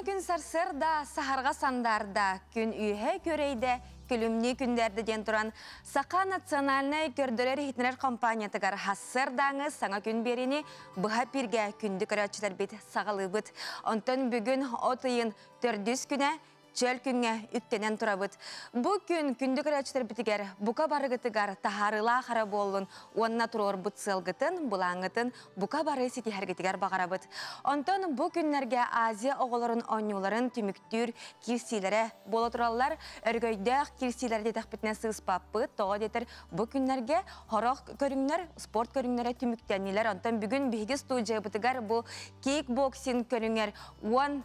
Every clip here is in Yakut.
күн сарсыарда саһарҕа сандаарда, күн үөһэ күөрэйдэ, күлүмнүү күндээрдэ диэн туран, Саха национальнай көрдөрөр-иһитинэр компаниятыгар хассыардааҥы саҥа күн биэриини быһа пиргэ күндү көрөөччүлэрбит саҕалыыбыт. Онтон бүгүн от ыйын төрдүс күнэ чөл күҥҥэ үктэнэн турабыт. Бу күн күндү көрөөччүлэрбитигэр бука барыгытыгар таһаарыылаах эрэ буоллун уонна туруорбут сыалгытын, былааҥҥытын бука бары ситиһэргитигэр баҕарабыт. Онтон бу күннэргэ Азия оҕолорун оонньууларын түмүктүүр киирсиилэрэ буола тураллар. Өрөгөйдөөх киирсиилэр диэтэхпитинэ сыыспаппыт. Тоҕо диэтэр бу күннэргэ сорох көрүҥнэр, спорт көрүҥнэрэ түмүктэннилэр. Онтон бүгүн биһиги студиябытыгар бу кикбоксинг көрүҥэр 10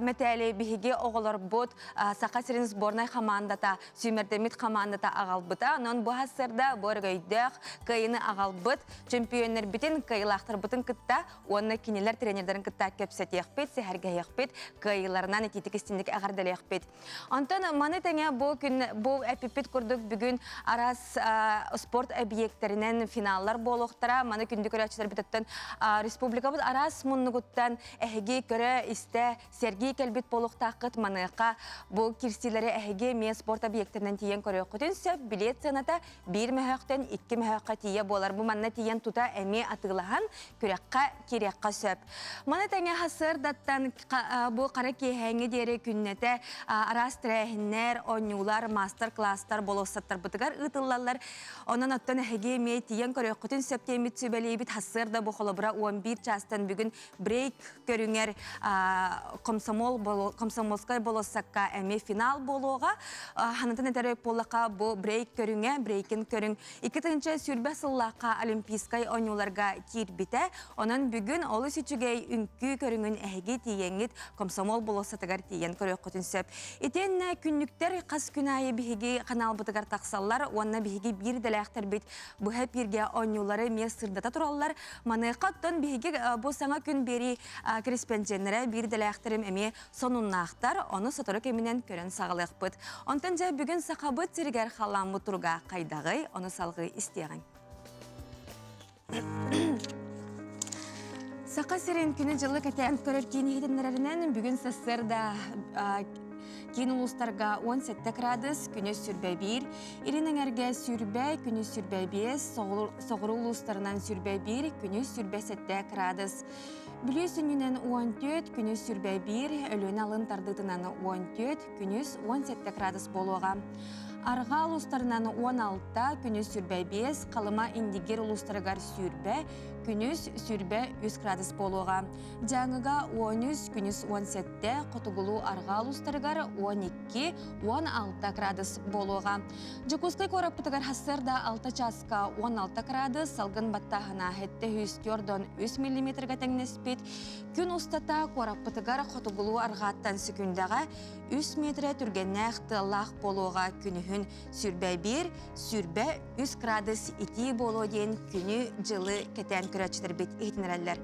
мэтээли биһиги оҕолорбут Саха сирин сборнай хамаандата, сүүмэрдэммит хамаандата аҕалбыта. Онон бу сарсыарда бу өрөгөйдөөх кыайыыны аҕалбыт чөмпүйүөннэрбитин, кыайыылаахтарбытын кытта уонна кинилэр тренердэрин кытта кэпсэтиэхпит, сэһэргэһиэхпит, кыайыыларынан итиитик истинник эҕэрдэлиэхпит. Онтон маны тэҥэ бу күн бу эппиппит курдук бүгүн араас спорт объектэринэн финаллар буолуохтара. Маны күндү көрөөччүлэрбититтэн республикабыт араас муннугуттан эһиги көрө-истэ, сэргии кэлбит буолуохтааххыт. Маныаха бу кирсиилэри эһиги эмиэ спорт объектэринэн тиийэн көрүөххүтүн сөп. Билиэт сыаната биир мөһөөхтөн икки мөһөөххө тиийэ буолар. Бу манна тиийэн тута эмиэ атыылаһан күрэххэ киириэххэ сөп. Маны тэҥэ сарсыардаттан бу хара киэһээҥҥи диэри күннэтэ араас тэрээһиннэр, оонньуулар, маастар-класстар болуоссаттарбытыгар ыытыллаллар. Онон оттон эһиги эмиэ тиийэн көрүөххүтүн сөп диэммит сүбэлиибит. Сарсыарда бу холобура 11 чаастан бүгүн брейк көрүҥэр комсомол комсомольскай болуоссакка эмиэ финал буолуоҕа. Ханытын этэр буоллахха бу брейк көрүҥэ, брейкин көрүҥ 2020 сыллаахха Олимпийскай оонньууларга киирбитэ. Онон бүгүн олус үчүгэй үҥкүү көрүҥүн эһиги тиийэҥҥит комсомол болуоссатыгар тиийэн көрүөххүтүн сөп. Итиэннэ күннүктэр хас күн аайы биһиги ханаалбытыгар тахсаллар уонна биһиги биир идэлээхтэрбит быһа эпииргэ оонньуулары эмиэ сырдата тураллар. Маныаха оттон биһиги бу саҥа күн биэрии кэрэспэндьиэннэрэ биир идэлээхтэрим эмиэ сонуннаахтар, ону сотору кэминэн көрөн саҕалыахпыт. Онтон дьэ бүгүн Сахабыт сиригэр халааммыт туруга хайдаҕый, ону салҕыы истиэҕиҥ. Саха сирин күнү-дьылы кэтээн көрөр киин иһитиннэрэринэн бүгүн сарсыарда киин улуустарга 17 градус, күнүс 21, Илин эҥэргэ 20, күнүс 25, соҕуруу улуустарынан 21, күнүс 27 градус. Бүлүү сүнньүнэн 14, күнүс 21, Өлүөнэ алын тардыытынан 14, күнүс 17 градус буолуоҕа. Арҕаа улуустарынан 16, күнүс 25, Халыма Индигир улуустарыгар 20, күнүс 23 градус буолуоҕа. Дьааҥыга 13, күнүс 17, хотугулуу-арҕаа улуустарыгар 12, 16 градус буолуоҕа. Дьокуускай куораппытыгар сарсыарда 6 чааска 16 градус, салгын баттааһына 743 миллиметрга тэҥнэспит. Күн устата куораппытыгар хотугулуу арҕааттан сөкүүндэҕэ 3 метрэ түргэннээх тыаллаах буолуоҕа күнүһүн 21, 23 градус итии буолуо диэн күнү-дьылы кэтээн көрөөччүлэрбит иһитиннэрэллэр.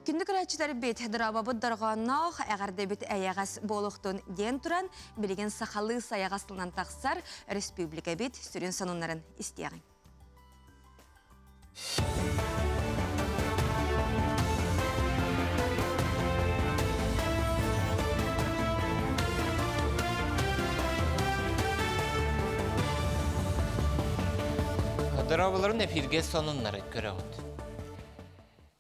Күндү көрөөччүлэрбит, дорообобут дорҕоонноох, эҕэрдэбит эйэҕэс буолуохтун диэн туран, билигин сахалыы сайаҕас тылынан тахсар республикабит сүрүн сонуннарын истиэҕиҥ. Дорооболорун эфиргэ сонуннары көрөҕүт.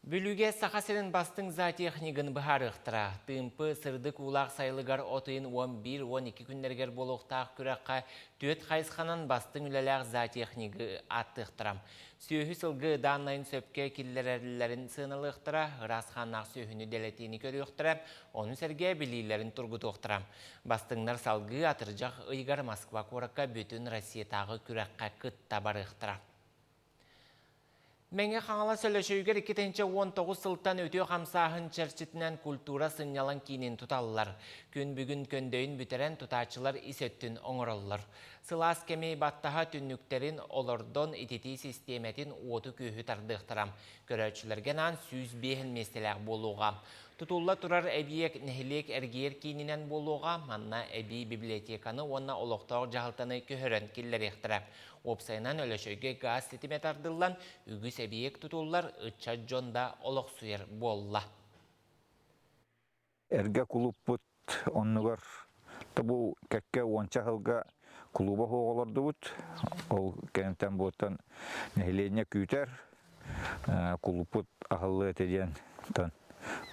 Бүлүүгэ Саха сирин бастыҥ зоотехнигын быһаарыахтара. Тыымпы сырдык уулаах сайылыгар от ыйын 11-12 күннэригэр буолуохтаах күрэххэ түөрт хайысханан бастыҥ үлэлээх зоотехнигы ааттыахтара. Сүөһү-сылгы дааннайын сөпкө киллэрэллэрин сыаналыахтара, ыраас хааннаах сүөһүнү дэлэтиини көрүөхтэрэ, ону сэргэ билиилэрин тургутуохтара. Бастыҥнар салгыы атырдьах ыйыгар Москва куоракка бүтүн Россиятааҕы күрэххэ кытта барыахтара. Мэҥэ Хаҥалас Өлөчөйүгэр 2019 сылтан үтүө хамсааһын чэрчитинэн культура сынньалаҥ киинин туталлар. Күн бүгүн көндөйүн бүтэрэн тутааччылар ис өттүн оҥороллор. Сылаас кэми баттаһа түннүктэрин олордон ититии систиэмэтин уоту-күөһү тардыахтара. Көрөөччүлэргэ анаан 105 миэстэлээх буолуоҕа. Тутулла турар эбийиэк нэһилиэк эргийэр киининэн буолуоҕа, манна эбии библиотеканы уонна олохтоох дьаһалтаны көһөрөн киллэриэхтэрэ. Уопсайынан Өлөчөйгө гаас ситимэ тардыллан, үгүс эбийиэк тутуллар, ыччат дьон да олохсуйар буолла. Эргэ кулууппут оннугар бу кэккэ уонча сылга кулууба суох олордубут. Ол кэнниттэн буоттан нэһилиэнньэ күүтэр, кулууппут аһыллыа этэ диэн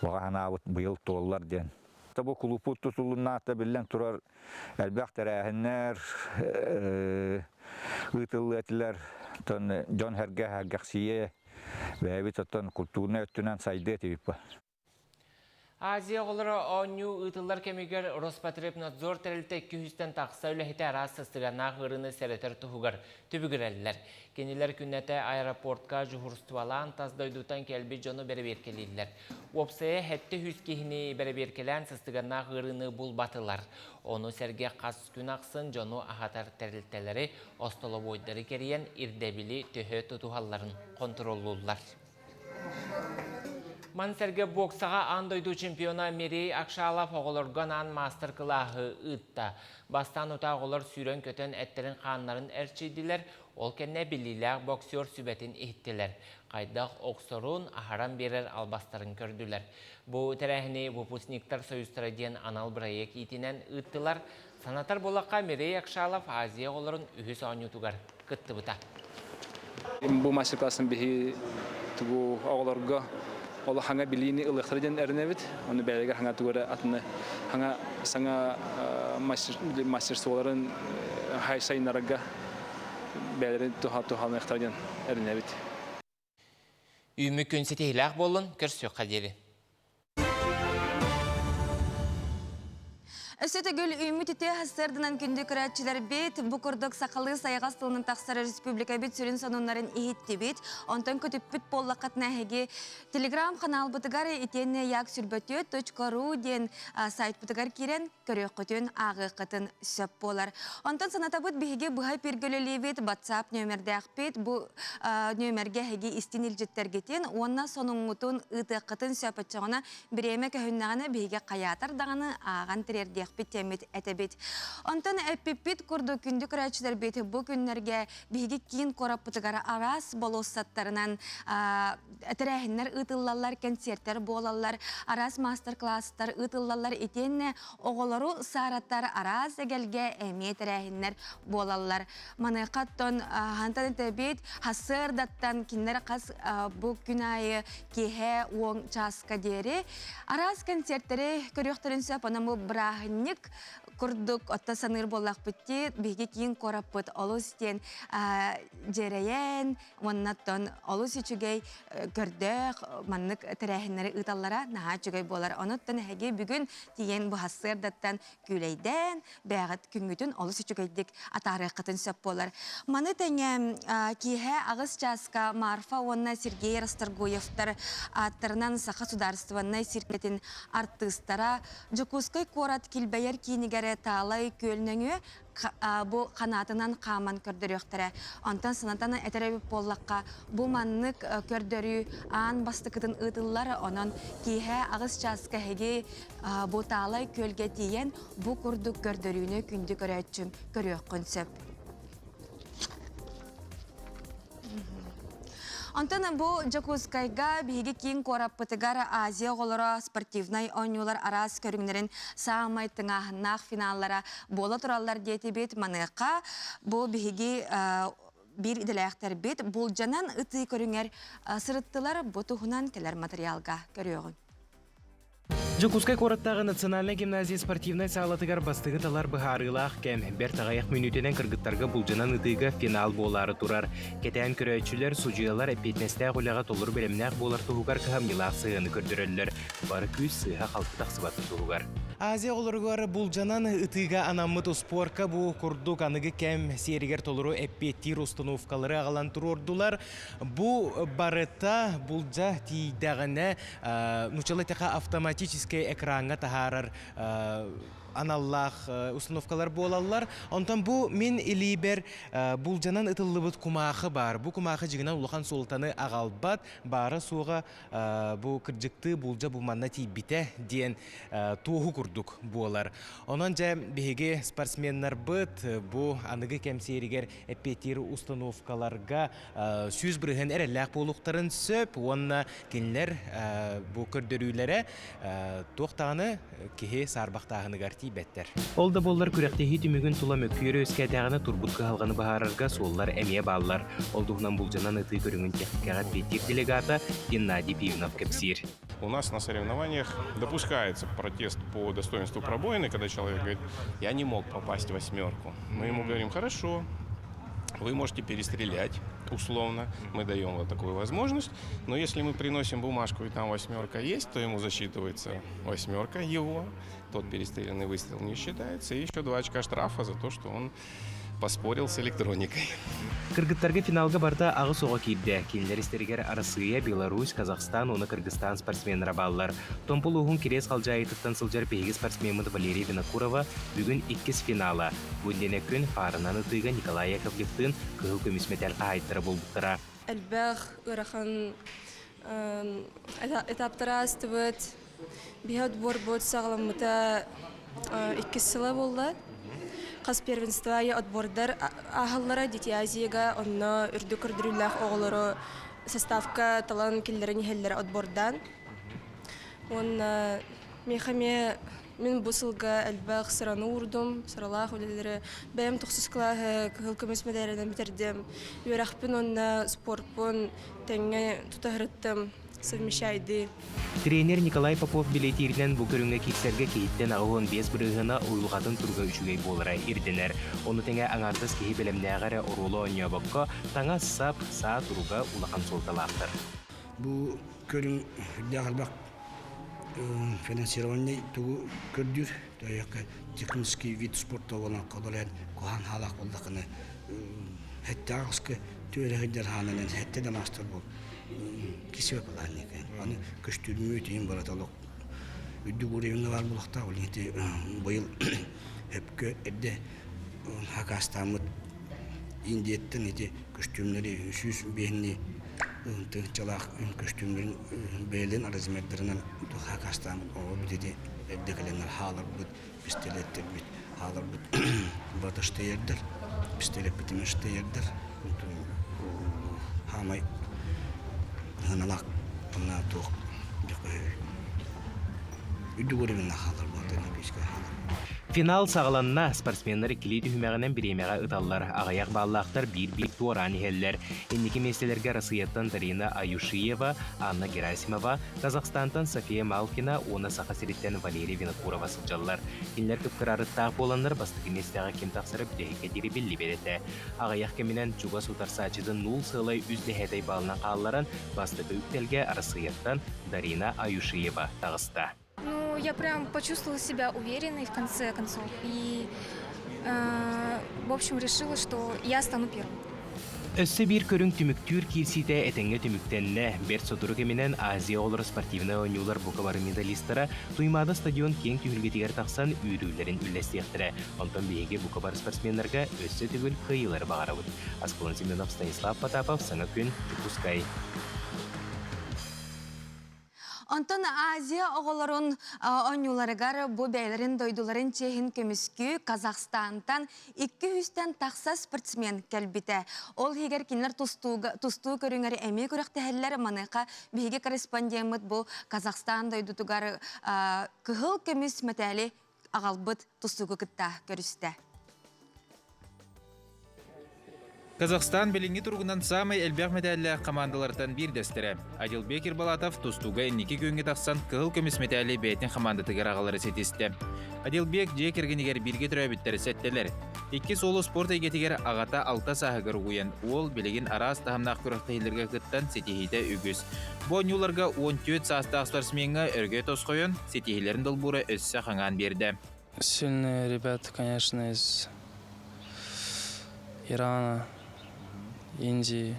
баҕа санаабыт быйыл туоллар диэн. Бу кулууппут тутулуннаата биллэн турар элбэх тэрээһиннэр ыытыллыа этилэр. Дьон-сэргэ сэргэхсийиэ, бэйэбит оттон культурнай өттүнэн сайдыа этибит. Азия оҕолоро оонньуу ыытыллар кэмигэр Роспотребнадзор тэрилтэ 200-тэн тахса үлэһитэ араас сыстыганнаах ыарыыны сэрэтэр туһугар түбүгүрэллэр. Кинилэр күннэтэ аэропортка дьуһурстволаан тас дойдуттан кэлбит дьону бэрэбиэркэлииллэр. Уопсайа 700 киһини бэрэбиэркэлээн сыстыганнаах ыарыыны булбатылар. Ону сэргэ хас күн ахсын дьону аһатар тэрилтэлэри, остолобуойдары кэрийэн ирдэбили төһө тутуһалларын хонтуруоллууллар. Маны сэргэ боксаҕа аан дойду чемпиона Мирей Акшалов оҕолорго анаан маастар-кылааһы ыытта. Бастаан утаа оҕолор сүүрэн-көтөн эттэрин-хааннарын эрчийдилэр, ол кэннэ биллиилээх боксер сүбэтин иһиттилэр. Хайдах охсорун, аһаран биэрэр албастарын көрдүлэр. Бу тэрээһини выпускниктар союзтара диэн анал бырайыак иитинэн ыыттылар. Санатар буоллахха, Мирей Акшалов Азия оҕолорун үһүс оонньуутугар кыттыбыта. Бу мастер-классын биһи тугу оҕолорго олох хаҥа билиини ылыахтара диэн эрэнэбит. Ону бэйэлэригэр хаҥа тугу эрэ атыны хаҥа саҥа мастерстволарын сайыннарарга бэйэлэрин туһаныахтара диэн эрэнэбит. Үүммүт күн ситиһиилээх буоллун, көрсүөххэ диэри. Өссө төгүл үүммүт үтүө сарсыарданан күндү көрөөччүлэрбит, бу курдук сахалыы сайаҕас тылынан тахсар республикабыт сүрүн сонуннарын иһиттибит. Онтон көтүппүт буоллаххытына эһиги телеграм-ханаалбытыгар итиэннэ як сүрбөтүөт.ру диэн сайтпытыгар киирэн көрүөххүтүн, ааҕыаххытын сөп буолар. Онтон санатабыт биһиги быһа пиргөлөлүүбүт WhatsApp нүөмэрдээхпит. Бу нүөмэргэ эһиги истин илдьиттэргитин уонна сонуҥҥутун ыытыаххытын сөп оччоҕуна бириэмэ көһүннэҕинэ биһиги хайаатар даҕаны ааҕан тириэрдиэхпит диэммит этэбит. Онтон эппиппит курдук күндү көрөөччүлэрбит бу күннэргэ биһиги киин куораппытыгар араас болуоссаттарынан тэрээһиннэр ыытыллаллар, кэнсиэртэр буолаллар, араас маастар-кылаастар ыытыллаллар итиэннэ оҕолору сааратар араас эгэлгэ эмиэ тэрээһиннэр буолаллар. Маныаха оттон хантан этэбит, сарсыардаттан кинилэр хас бу күн аайы киэһэ уон чааска диэри араас концертэри көрүөхтэрин сөп. Онон бу бырааһынньык курдук отто саныыр буоллахпыт дии, биһиги киин куораппыт олус диэн дьиэрэйэн, Уоннаттан олус үчүгэй көрдөөх маннык тэрээһиннэри ыыталлара наһаа үчүгэй буолар. Онуттан эһиги бүгүн тиийэн бу сарсыардаттан күүлэйдээн, бэйэҕит күҥҥүтүн олус үчүгэйдик атаарыаххытын сөп буолар. Маны тэҥэ киэһэ аҕыс чааска Марфа уонна Сергей Расторгуевтар ааттарынан Саха судаарыстыбаннай циркэтин артыыстара Дьокуускай куорат килбэйэр киинигэр Таалай күөл нөҥүө бу ханаатынан хааман көрдөрүөхтэрэ. Онтон санатан этэр эбит буоллахха, бу маннык көрдөрүү аан бастакытын ыытыллар. Онон киэһэ аҕыс чааска эһиги бу Таалай күөлгэ тиийэн бу курдук көрдөрүүнү күндү көрөөччүм көрүөххүн сөп. Онтон бу Дьокуускайга биһиги киин куораппытыгар Азия оҕолоро спортивнай оонньуулар араас көрүҥнэрин саамай тыҥааһыннаах финаллара буола тураллар диэтибит. Маныаха бу биһиги биир идэлээхтэрбит булдьанан ытыы көрүҥэр сырыттылар. Бу туһунан кэлэр материалга көрүөҕүҥ. Дьокуускай куораттааҕы национальнай гимназия спортивнай саалатыгар бастыҥы талар быһаарыылаах кэм бэрт аҕыйах мүнүүтэнэн кыргыттарга булдьанан ытыыга финал буолаары турар. Кэтээн көрөөччүлэр, судьуйалар эппиэтинэстээх үлэҕэ толору бэлэмнээх буолар туһугар кыһамньылаах сыһыаны көрдөрөллөр. Бары күүс сыыһа-халты тахсыбатын туһугар. Азия оҕолоругар булдьанан ытыыга анаммыт успуорка бу курдук аныгы кэм сиэригэр толору эппиэттиир установкалары аҕалан туруордулар. Бу барыта булдьа тиийдэҕинэ нуччалыы эттэххэ автоматическай экраҥҥа таһаарар аналлаах установкалар буолаллар. Онтон бу мин илиибэр булдьанан ытыллыбыт кумаахы баар. Бу кумаахы дьиҥинэн улахан суолтаны аҕалбат, баара-суоҕа бу кырдьыктыы булдьа бу манна тиийбитэ диэн туоһу курдук буолар. Онон дьэ биһиги спортсменнарбыт бу аныгы кэм сиэригэр эппиэттиир установкаларга 100% эрэллээх буолуохтарын сөп уонна кинилэр бу көрдөрүүлэрэ туох даҕаны киһи саарбахтааһыныгар тиийбэттэр. Ол да буоллар күрэхтэһии түмүгүн тула мөккүөр үөскээтэҕинэ турбут кыһалҕаны быһаарарга суоллар эмиэ бааллар. Ол туһунан булдьанан ытыы көрүҥүн техникаҕа эппиэттиир делегата Геннадий Пивнов кэпсиир. У нас на соревнованиях допускается протест по достоинству пробоины, когда человек говорит, я не мог попасть в восьмерку. Мы ему говорим, хорошо, вы можете перестрелять, условно, мы даем вот такую возможность, но если мы приносим бумажку и там восьмерка есть, то ему засчитывается восьмерка его, тот перестрелянный выстрел не считается, и еще 2 очка штрафа за то, что он поспорил с электроникой. Кыргыттарга финалга барда аҕыс оҕо киирдэ. Кинилэр истэригэр Арассыыйа, Беларусь, Казахстан уонна Кыргызстан спортсменнара бааллар. Томпо улууһун Кириэс Халдьаайытыттан сылдьар биһиги спортсмеммыт Валерий Винокурова бүгүн иккис финала. Бу иннинэ күн фаарынан ытыыга Николай Яковлевтыын кыһыл көмүс мэтээл хаһаайыттара буолбуттара. Элбэх ыарахан этаптары аастыбыт. Биһи отборбут саҕаламмыта иккис сыла буолла. Хас первенство аайы отбордар ааһаллара Дети Азияга, онно үрдүк көрдөрүүлээх оҕолору составка талан киллэрэн иһэллэрэ отбордаан. Уонна миэхэ эмиэ мин бу сылга элбэх сыраны уурдум, сыралаах үлэлэри бэйэм тохсус кылааһы кыһыл көмүс мэдээлинэн бүтэрдим. Үөрэхпин уонна спорпун тэҥҥэ тута сырыттым, совмещайды. Тренер Николай Попов бэлиэтииринэн бу көрүҥҥэ киирсэргэ киһиттэн 85 бырыһыана уйулҕатын туруга үчүгэй буолара ирдэнэр. Ону тэҥэ аҥаардас киһи бэлэмнээҕэ эрэ оруолу оонньообокко, таҥас-сап, саа туруга улахан суолталаахтар. Бу көрүҥ үрдээх элбэх финансирование тугу көрдүүр, технический вид спорта буолан кодолен куһаан хаалаах буоллахына хэттээх аҕыска түөрэһирдэр хаананан хэттэ да маастар буол кисиэ былаанньык аны көстүүрмүү тиин барата олох үрдүк уровеньҥа баар буолуохтаах ол ити быйыл өпкө эрдэ хакаастааммыт Индияттан ити көстүүмнэри 105 тыһыынчалаах көстүүмнэрин бэйэлэрин размердарынан хакаастааммыт оҕо ити эрдэ кэлэннэр хааларбыт пистолеттербит хааларбыт барыта штейердер пистолеппитин штейердер хаамай сыаналаах онно туох үрдүк уровеннаах хаалар буолтан күүскэ хаалар. Финал саҕаланна. Спортсменнар иккилии түһүмэҕинэн бириэмэҕэ ыталлар. Аҕыйах бааллаахтар биир-биир туораан иһэллэр. Инники миэстэлэргэ Арассыыйаттан Дарина Аюшиева, Анна Герасимова, Казахстантан София Малкина уонна Саха сириттэн Валерия Винокурова сылдьаллар. Кинилэр кыпкыраарыттаах буоланнар бастакы миэстэҕэ ким тахсара бүтэһиккэ диэри биллибэт этэ. Аҕыйах кэминэн чугас утарсааччытын нуул сыалай үс дэһээтэй баалынан хаалларан, бастакы үктэлгэ Арассыыйаттан Дарина Аюшиева таҕыста. Ну, я прям почувствовала себя уверенной в конце концов. И, э, в общем, решила, что я стану первой. Өссө биир көрүҥ түмүктүүр киирсиитэ этэҥҥэ түмүктэннэ. Бэрт сотору кэминэн Азия оҕолоро спортивнай оонньуулар бука бары медалистара Туймаада стадион киэҥ түһүлгэтигэр тахсан үөрүүлэрин үллэстиэхтэрэ. Онтон биһиги бука бары спортсменнарга өссө төгүл кыайыылары баҕарабыт. Аскалон Семенов, Станислав Потапов, Саҥа күн, Дьокуускай. Онтон Азия оҕолорун оонньууларыгар бу бэйэлэрин дойдуларын чиэһин көмүскүү Казахстантан 200-тэн тахса спортсмен кэлбитэ. Ол иһигэр кинилэр тустуу көрүҥэр эмиэ күрэхтэһэллэр. Маныаха биһиги корреспондеммыт бу Казахстан дойдутугар кыһыл көмүс мэтээли аҕалбыт тустуугу кытта көрүстэ. Казахстан билиҥҥи туругунан саамай элбэх мэтээллээх хамаандалартан биирдэстэрэ. Адилбек Ирбалатов тустууга инники күөҥҥэ тахсан кыһыл көмүс мэтээли бэйэтин хамаандатыгар аҕалары ситистэ. Адилбек дьиэ кэргэнигэр бииргэ төрөөбүттэр сэттэлэр. Иккис уолу спорт эйгэтигэр аҕата алта сааһыгар угуйан, уол билигин араас таһымнаах күрэхтэһиилэргэ кыттан ситиһиитэ үгүс. Бу оонньууларга 14 саастаах спортсмеҥҥа өргө тосхойон, ситиһиилэрин долбуура өссө хаҥаан биэрдэ. Сильные ребята, конечно, из Ирана, Индии.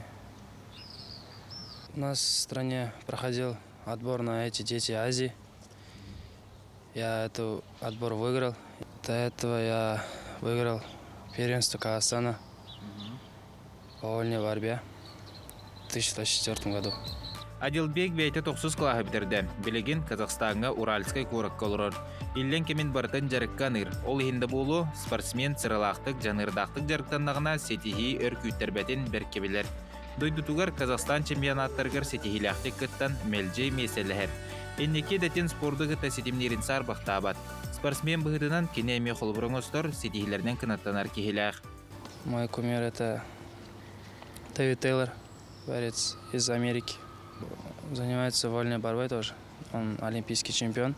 У нас в стране проходил отбор на эти Дети Азии. Я этот отбор выиграл. До этого я выиграл первенство Казахстана по вольной борьбе в 2024 году. Адилбек бэйэтэ тохсус кылааһы бүтэрдэ. Билигин Казахстаҥҥа Уральскай куоракка олорор. Иллэҥ кэмин барытын дьарыкка аныыр. Ол иһин да буолуо, спортсмен сыралаахтык, дьаныардаахтык дьарыктаннаҕына ситиһии өр күүттэрбэтин бэркэ билэр. Дойдутугар Казахстан чемпионаттарыгар ситиһиилээхтик кыттан мэлдьи миэстэлэһэр. Инники идэтин спорду кытта ситимниирин саарбахтаабат. Спортсмен быһыытынан кини эмиэ холобур оҥостор, ситиһиилэринэн кынаттанар киһилээх. Мой кумир это Дэвид Тейлор, борец из Америки. Занимается вольной борьбой тоже. Он олимпийский чемпион.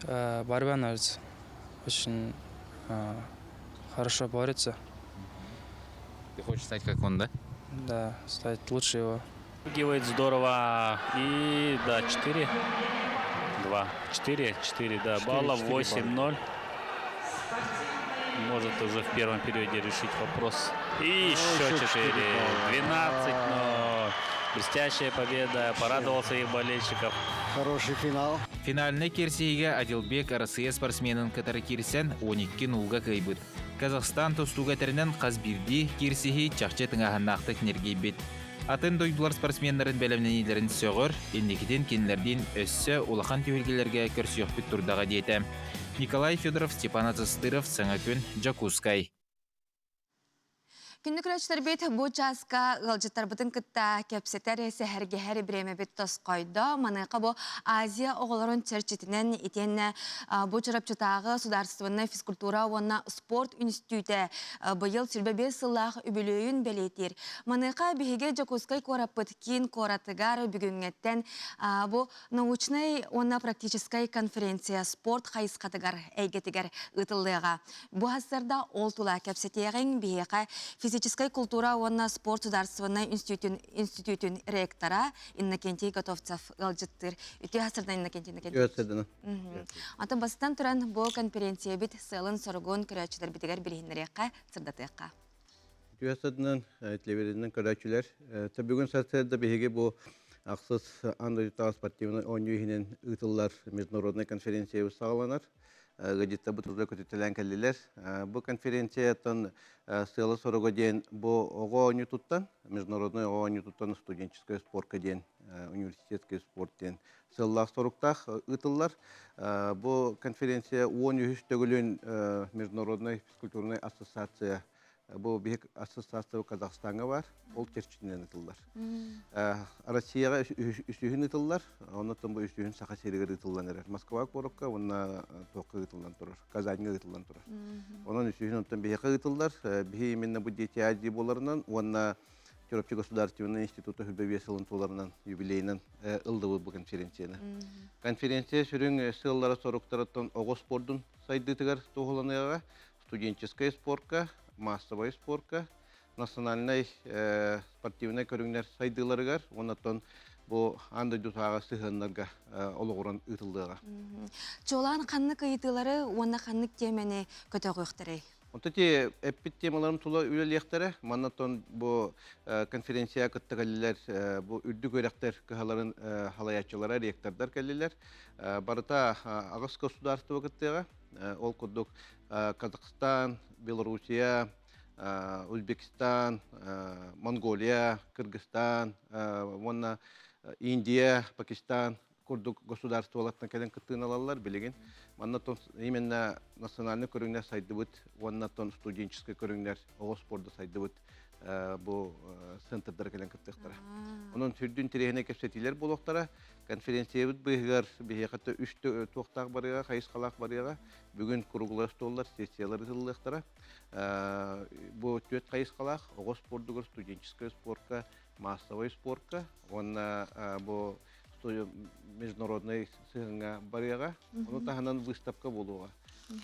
Борьба нравится. Очень хорошо борется. Ты хочешь стать как он, да? Да, стать лучше его. Делает здорово. И да, 4, 2, 4, 4, да, балла, 8-0. Может уже в первом периоде решить вопрос. И еще 4, 12, но блестящая победа. Порадовал своих болельщиков. Хороший финал. Финальнай киирсиигэ Адилбек Арассыыйа спортсменын кытары киирсэн 12 нулга кыайбыт. Казахстан тустууга этэринэн хас биирдии киирсиһии чахчы тыҥааһыннаахтык ньиргийбит. Атын дойдулар спортсменнарын бэлэмнэниилэрин сөҕөр, инникитин кинилэрдиин өссө улахан түһүлгэлэргэ көрсүөхпүт турдаҕа диэтэ. Николай Федоров, Степан Атастыров, Саҥа күн, Дьокуускай. Күндү көрөөччүлэрбит бу чааска ыалдьыттарбытын кытта кэпсэтэр, сэһэргэһэр бириэмэбит тосхойдо. Маныаха бу Азия оҕолорун чэрчитинэн итиэннэ бу Чурапчытааҕы судаарыстыбаннай физкультура уонна спорт үнүстүүтэ быйыл 25 сыллаах үбүлүөйүн бэлиэтиир. Маныаха биһиги Дьокуускай куораппыт киин куоратыгар бүгүҥҥэттэн бу научнай уонна практическай конференция спорт хайысхатыгар эйгэтигэр ыытыллыаҕа. Бу сарсыарда ол тула кэпсэтиэҕиҥ биһиэхэ физическэй култуура уонна спорт судаарыстыбаннай институтун, институтун ректора Иннокентий Готовцев ыалдьыттыыр. Үтүө сарсыарда Иннокентий Иннокентьевич. Онтон бастатан туран бу конференциябит сыалын-соругун көрөөччүлэрбитигэр билиһиннэриэххэ, сырдатыахха. Үтүө сарсыарданан, телевидениенэн көрөөччүлэр. Бүгүн сарсыарда биһиги бу ахсыс аан дойдутааҕы спортивнай оонньуу иһинэн ыытыллар международнай конференциябыт саҕаланар. Ыалдьыттарбыт уже көтүтэлээн кэллилэр. Бу конференцияттан сыала-соруга диэн бу оҕо оонньуутуттан, международнай оҕо оонньуутуттан студенческай спорка диэн, университетский спорт диэн сыаллаах-соруктаах ыытыллар. Бу конференция 13 төгүлүн Международнай физкультурнай ассоциация бу биһик ассоциация Казахстаҥҥа бар, ол чэрчитинэн ытыллар. Россияҕа үсүһүн ытыллар, оннуттан бу үсүһүн Саха сиригэр ытыллан эрэр. Москва куоракка уонна туохха ытыллан турар, Казаньга ытыллан турар. Онон үсүһүн онтон биһиэхэ ытыллар. Биһи именно бу Дети Азии буоларынан уонна Чурапчы государственный института хүрбэ биэс сылын туоларынан юбилейынан ыллыбыт бу конференцияны. Конференция сүрүн сыаллара соруктарыттан оҕо спордун сайдыытыгар туһуланыаҕа, студенческай спорка, массовай спорка, национальнай спортивнай көрүҥнэр сайдыыларыгар уонна бу аан дойдутааҕы сыһыаннарга олоҕуран ыытыллыаҕа. Чуолаан ханнык ыйытыылары уонна ханнык тиэмэни көтөҕүөхтэрэй? Онто ти эппит темаларым тула үлэлиэхтэрэ. Манна тон бу конференция кытта кэллилэр бу үрдүк үөрэхтэр кыһаларын халайааччылара, ректордар кэллилэр. Барыта аҕыс государство кыттыаҕа. Ол курдук Казахстан, Белоруссия, Узбекистан, Монголия, Кыргызстан уонна Индия, Пакистан курдук государстволартан кэлэн кыттыыны ылаллар билигин. Манна именно национальный көрүҥнэр сайдыбыт уонна студенческий көрүҥнэр оҕо спорда сайдыбыт бу центрдара кэлэн кыттыахтара. Онон сүрдүн интэриэһинэй кэпсэтиилэр буолуохтара. Конференциябыт быыһыгар биһиэхэ үс туохтаах барыаҕа, хайысхалаах барыаҕа. Бүгүн круглай остуоллар, сессиялар ыытыллыахтара. Бу түөрт хайысхалаах оҕо спордугар, студенческай спорка, массовай спорка уонна бу международнай сыһыаҥҥа барыаҕа. Ону таһынан выставка буолуоҕа.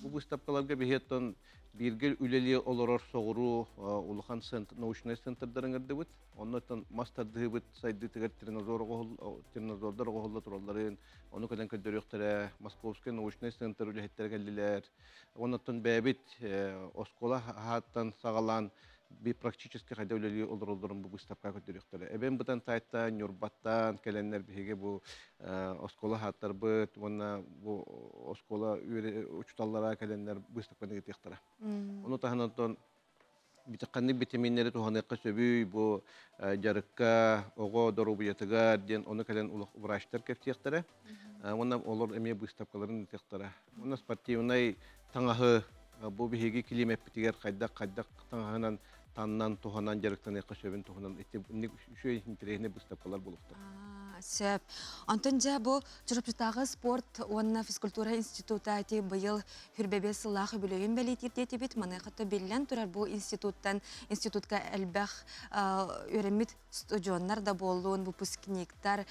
Бу выставкаларга биһиэттэн бииргэ үлэлии олорор соҕуруу улахан научнай центрдарын ыҥырдыбыт. Оннуттан мас тардыһыыбыт сайдыытыгар тренажер тренажердар оҕоһулла туралларын, ону кэлэн көрдөрүөхтэрэ. Московскай научнай центр үлэһиттэрэ кэллилэр. Оннуттан бэйэбит оскуола аһааттан саҕалаан би практически хайда үлэлии олороллорун бу быыстапка көрдөрүөхтэрэ. Эбэм бытан тайтан, Ньурбаттан кэлэннэр биһиги бу оскуола хааттарбыт уонна бу оскуола учууталлара кэлэннэр быыстапканы ыытыахтара. Ону таһынан онтон ханнык битэмииннэри туһаныахха сөбүй бу дьарыкка, оҕо доруобуйатыгар диэн ону кэлэн улах врачтар кэпсиэхтэрэ. Уонна олор эмиэ быыстапкаларын ыытыахтара. Уонна спортивнай таҥаһы бу биһиги килиимэппитигэр хайдах хайдах таҥаһынан таннан туһанан дьарыктаныахха сөбүн туһунан ити үчүгэй интэриэһинэй быыстапкалар буолуохтара. Сөп. Онтон дьэ бу Чурапчытааҕы спорт уонна физкультура института ити быйыл хүрбэбиэс сыллаах үбүлүөйүн бэлиэтиир диэтибит. Маныаха биллэн турар бу институттан институтка элбэх үөрэммит студеннар да буоллун, выпускниктар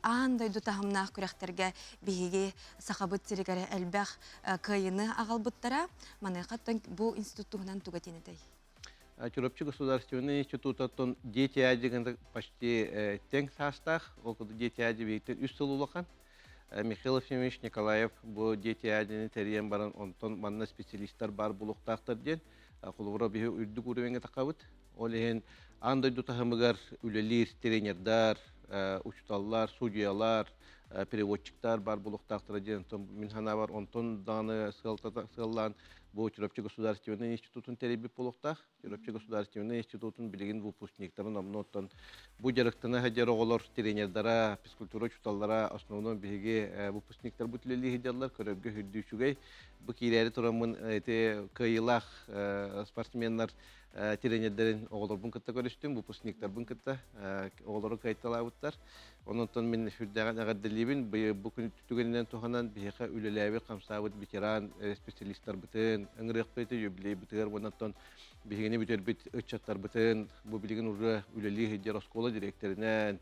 аан дойду таһымнаах күрэхтэргэ биһиги Сахабыт сиригэр элбэх кыайыны аҕалбыттара. Маныаха бу институт туһунан туга диэн этэй? Чурапчы государственный институтаттан дети Азии почти тең саастаах, ол курдук Дети Азии биһиктен үс сыл улахан. Михаил Ефимович Николаев бу Дети Азияны тэрийэн баран, онтон манна специалисттар баар булуохтаахтар диэн, холобура биһи үрдүк уровеньга тахабыт. Ол иһин аан дойду таһымыгар үлэлиир тренердар, учуталлар, судьуйалар, переводчиктар баар буолуохтаахтара диэн мин санаабар онтон даҕаны сыаллаан бу Чурапчы государственный институтун тэрийбит буолуохтаах. Чурапчы государственный институтун билигин выпускниктарын оннуттан бу дьарыктана сылдьар оҕолор тренердара, физкультура учууталлара основном биһиги выпускниктарбыт үлэлии сылдьаллар, көрөргө үрдүү үчүгэй. Бу киирээри тураммын ити кыайыылаах спортсменнар тренердэрин оҕолорбун кытта көрүстүм, выпускниктарбын кытта оҕолору кыайталаабыттар. Онон мин сүрдээҕин эҕэрдэлиибин. Бу күн түгэнинэн туһанан биһиэхэ үлэлээбит, хамсаабыт ветеран специалистарбытын ыҥырыахпыт юбилейбытыгар уонна биһигини бүтэрбит ыччаттарбытын бу билигин уже үлэлии сылдьар оскуола дириэктэринэн,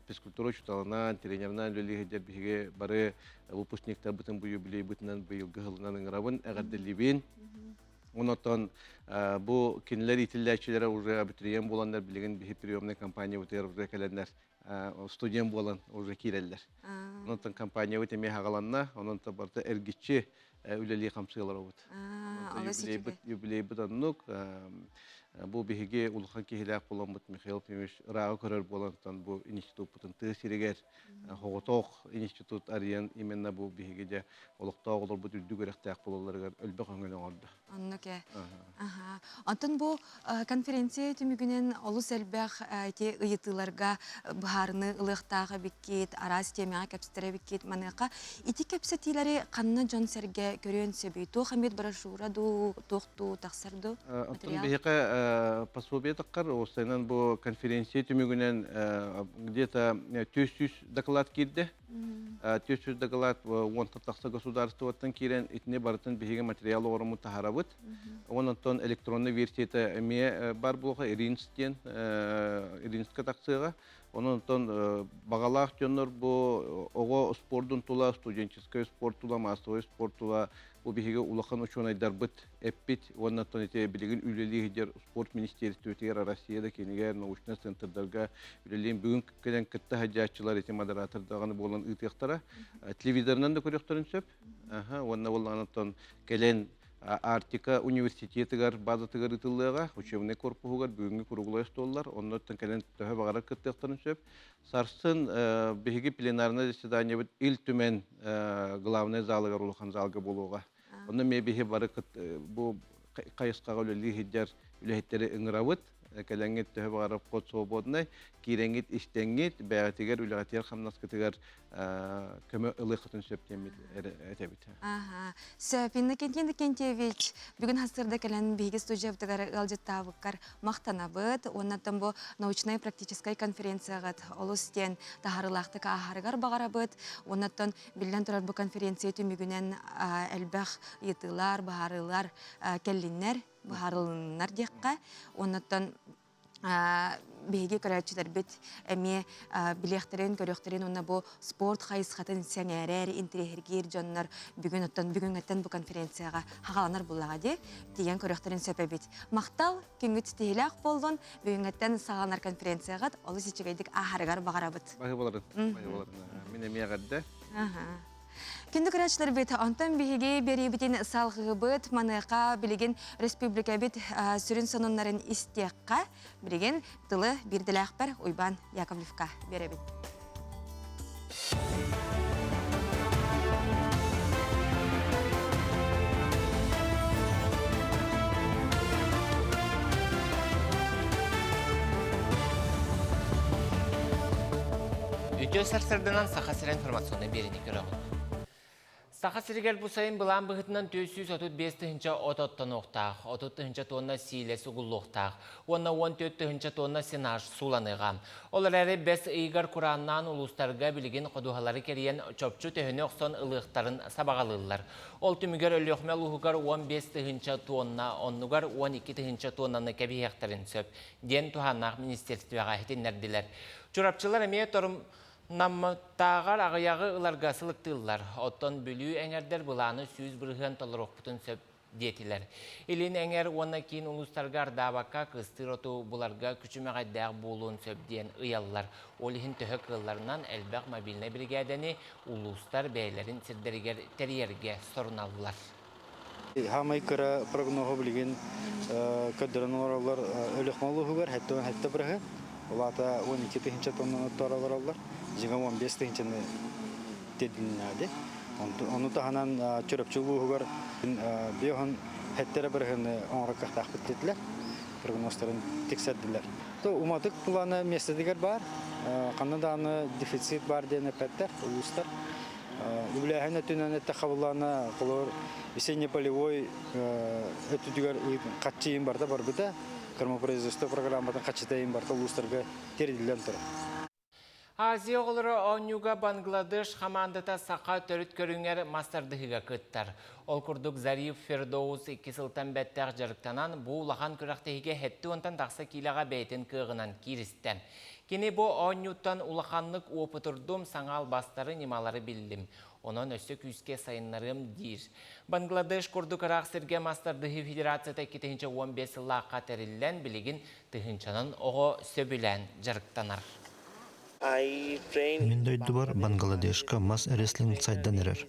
физкультура учууталынан, тренеринэн үлэлии сылдьар биһиги бары выпускниктарбытын бу юбилейбытынан быйылгы сылынан ыҥырабын, эҕэрдэлиибин. Онотон бу кинилэр иитиллээччилэрэ уже абитуриент буоланнар билигин биһи приемная компаниябытыгар уже кэлэннэр студент буолан уже киирэллэр. Онон компаниябыт эмиэ хагаланна, онон барыта эргиччи үлэлии хамсыылар обут. Юбилейбыт, юбилейбыт оннук. Бу биһиги улахан киһилээх буоламмыт Михаил Ефимович ырааҕы көрөр буолантан бу институппутун тыа сиригэр Хоҕотоох институт арыйан именно бу биһиги дьэ олохтоох олорбут үрдүк үөрэхтээх буолалларыгар элбэх өҥөнү оҥордо. Оннук ээ. Аха. Онтон бу конференция түмүгүнэн олус элбэх ити ыйытыыларга быһаарыны ылыахтаах эбиккит, араас тиэмэҕэ кэпсэтэр эбиккит. Маныаха ити кэпсэтиилэри ханна дьон-сэргэ көрүөн сөбүй? Туох эмит брошюра дуу, туох дуу тахсар дуу? Оттон биһиэхэ пособие таххар, уопсайынан бу конференция түмүгүнэн где-то 400 доклад киирдэ. 400 доклад уонтан тахса государствоттан киирэн итини барытын биһиги материал оҥороммут таһаарабыт. Онон электронный версията эмиэ бар буолуоха Иринс диэн Иринска тахсыаҕа. Онон баҕалаах дьоннор бу оҕо спордун тула, студенческай спорт тула, массовай спорт тула бу биһиги улахан учуонайдарбыт эппит уонна оттон ити билигин үлэлии сылдьар спорт министиэристибэтигэр Россия да кинигэ научнай центрдарга үлэлиин бүгүн кэлэн кытта сылдьааччылар ити модератор даҕаны буолан ыытыахтара. Телевизорынан да көрүөхтэрин сөп. Уонна буоллаҕына кэлэн Арктика университетыгар базатыгар ыытыллыаҕа, учебнай корпуһугар бүгүҥҥү круглай остуоллар, оннуттан кэлэн төһө баҕарар кыттыахтарын сөп. Сарсын биһиги пленарнай заседаниебыт Ил Түмэн главнай залыгар улахан залга буолуоҕа. Онно эмиэ биһи бары бу хайысхаҕа үлэлии сылдьар үлэһиттэри ыҥырабыт. Кэлэҥҥит төһө баҕарар вход свободный, киирэҥҥит истэҥҥит, бэйэҕитигэр үлэҕитигэр хамнаскытыгар көмө ылыаххытын сөп диэммит этэбит. Аха. Сөп, Иннокентий Иннокентьевич, бүгүн хастырда кэлэн биһиги студиябытыгар ыалдьыттаабыккар махтанабыт. Уоннаттан бу научнай-практическай конференцияҕыт олус диэн таһаарыылаахтык ааһарыгар баҕарабыт. Уоннаттан биллэн турар бу конференция түмүгүнэн элбэх ыйытыылар, быһаарыылар кэллиннэр, быһаарылыннар диэххэ. Уоннаттан биһиги көрөөччүлэрбит эмиэ билиэхтэрин, көрүөхтэрин уонна бу спорт хайысхатын сэҥээрэр, интэриэһиргиир дьоннор бүгүн оттон бүгүҥҥэттэн бу конференцияҕа хаҕаланар буллаҕа дии тиийэн көрүөхтэрин сөп эбит. Махтал, күҥҥүт ситиһиилээх буоллун, бүгүҥҥэттэн саҕаланар конференцияҕыт олус үчүгэйдик ааһарыгар баҕарабыт. Баһы боларын, баһы боларын. Мин эмиэ эҕэрдэ. Аха. Күндү көрөөччүлэрбит, онтон биһиги биэриибитин салҕыыбыт. Маныаха билигин республикабыт сүрүн сонуннарын истиэххэ. Билигин тылы биирдэлээхпэр Уйбаан Яковлевка биэрэбин. Үтүө сарсырданан Саха сирэ информационнай биэриини көрөҕүт. Саха сиригэр бу сайын былаан быһыытынан 435 тыһыынча от оттонуохтаах, 30 тыһыынча тонна сиилэс угуллуохтаах уонна 14 тыһыынча тонна сенаж сууланыаҕа. Ол эрээри бэс ыйыгар курааннаан улуустарга билигин ходуһалары кэрийэн чопчу төһөнү охсон ылыахтарын сабаҕалыыллар. Ол түмүгэр Өлүөхүмэ улууһугар 15 тыһыынча тонна, оннугар 12 тыһыынча тоннаны кэбиһиэхтэрин сөп, диэн туһааннаах министерствоҕа иһитиннэрдилэр. Чурапчылар эмиэ торумнаммыттааҕар аҕыйаҕы ыларга сылыктыыллар. Оттон Бүлүү эҥэрдэр былааны 100% толоруохпутун сөп диэтилэр. Илин эҥэр уонна киин улуустарга ардаабакка кыстыыр оту буларга күчүмэҕэйдээх буолуон сөп диэн ыйаллар. Ол иһин төһө кыалларынан элбэх мобильнай биригээдэни улуустар бэйэлэрин сирдэригэр тэрийэргэ соруналлар. Хаамай кыра прогноһу билигин көрдөрөн олороллор Өлүөхүмэ улууһугар 77 бырыһы, ол аата 12 тыһыынча тоннаны туора олороллор, дьиҥэ 15 тыһыынчаны тиэрдилиннэҕэ Ону таһынан Чурапчы улууһугар биоһун хэттэрэ бырыһыны оҥорор кыахтаахпыт диэтилэр, прогнозтарын тиксэрдилэр. Уматык плана миэстэтигэр баар, ханна даҕаны дефицит баар диэн эппэттэр улуустар. Үбүлээһин өттүнэн эттэххэ буллаҕына, холобур, весенне-полевой өттүтүгэр хаччы иин барыта барбыта, кормопроизводство программатын хаччыта иин барыта улуустарга тиэрдиллэн турар. Азия оҕолоро оонньууга Бангладеш хамаандата саха төрүт көрүҥэр мас тардыһыыга кыттар. Ол курдук Зариф Фердоус икки сылтан бэттэх дьарыктанан, бу улахан күрэхтэһиигэ сэттэ уонтан тахса киилэҕэ бэйэтин кыаҕынан кииристэ. Кини бу оонньууттан улаханнык уопутурдум, саҥа албастары, ньымалары биллим. Онон өссө күүскэ сайыннарыам диир. Бангладеш курдук ыраах сиргэ мас тардыһыы федерацията 2015 сыллаахха тэриллэн, билигин тыһыынчанан оҕо сөбүлээн дьарыктанар. Мин дойдубар Бангладешка мас рестлинг сайдан эрэр.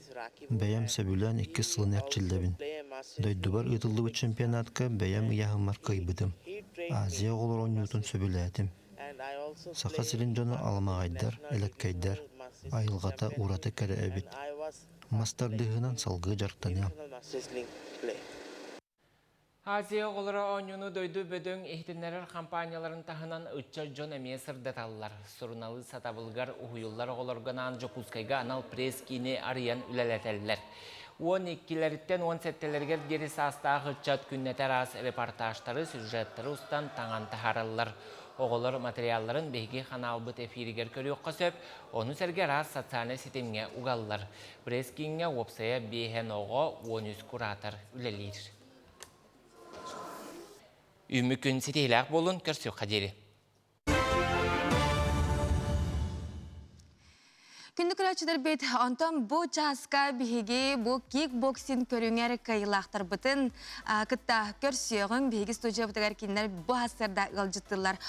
Бэйэм сөбүлээн иккис сылын эрчиллэбин. Дойдубар ыытыллыбыт чемпионатка бэйэм ыйааһыммар кыайбытым. Азия оҕолор оонньуутун сөбүлээтим. Саха сирин дьоно аламаҕайдар, элэккэйдэр, айылҕата ураты кэрэ эбит. Мас тардыһыынан салгыы дьарыктаныам. Азия оҕолоро оонньууну дойду бөдөҥ иһитиннэрэр хампаанньаларын таһынан ыччат дьон эмиэ сырдаталлар. Суруналыыс сатабылыгар уһуйуллар оҕолорго анаан Дьокуускайга анал пресс-киини арыйан үлэлэтэллэр. 12-лэриттэн 17-лэригэр диэри саастаах ыччат күннэтэ араас репортажтары, сюжеттары устан таҥан таһаараллар. Оҕолор материалларын биһиги ханаалбыт эфиригэр көрүөххэ сөп, ону сэргэ араас социальнай ситимҥэ угаллар. Пресс-кииҥҥэ уопсайа биэһэн оҕо, 13 куратор үлэлиир. Үүммүт күн ситиһилээх буолун, көрсүөххэ диэри. Күндү көрөөччүлэрбит, онтон бу чааска биһиги бу кикбоксинг көрүҥэр кыайыылаахтарбытын кытта көрсүөҕүҥ. Биһиги студиябытыгар кинилэр бу сарсыарда ыалдьыттыыллар.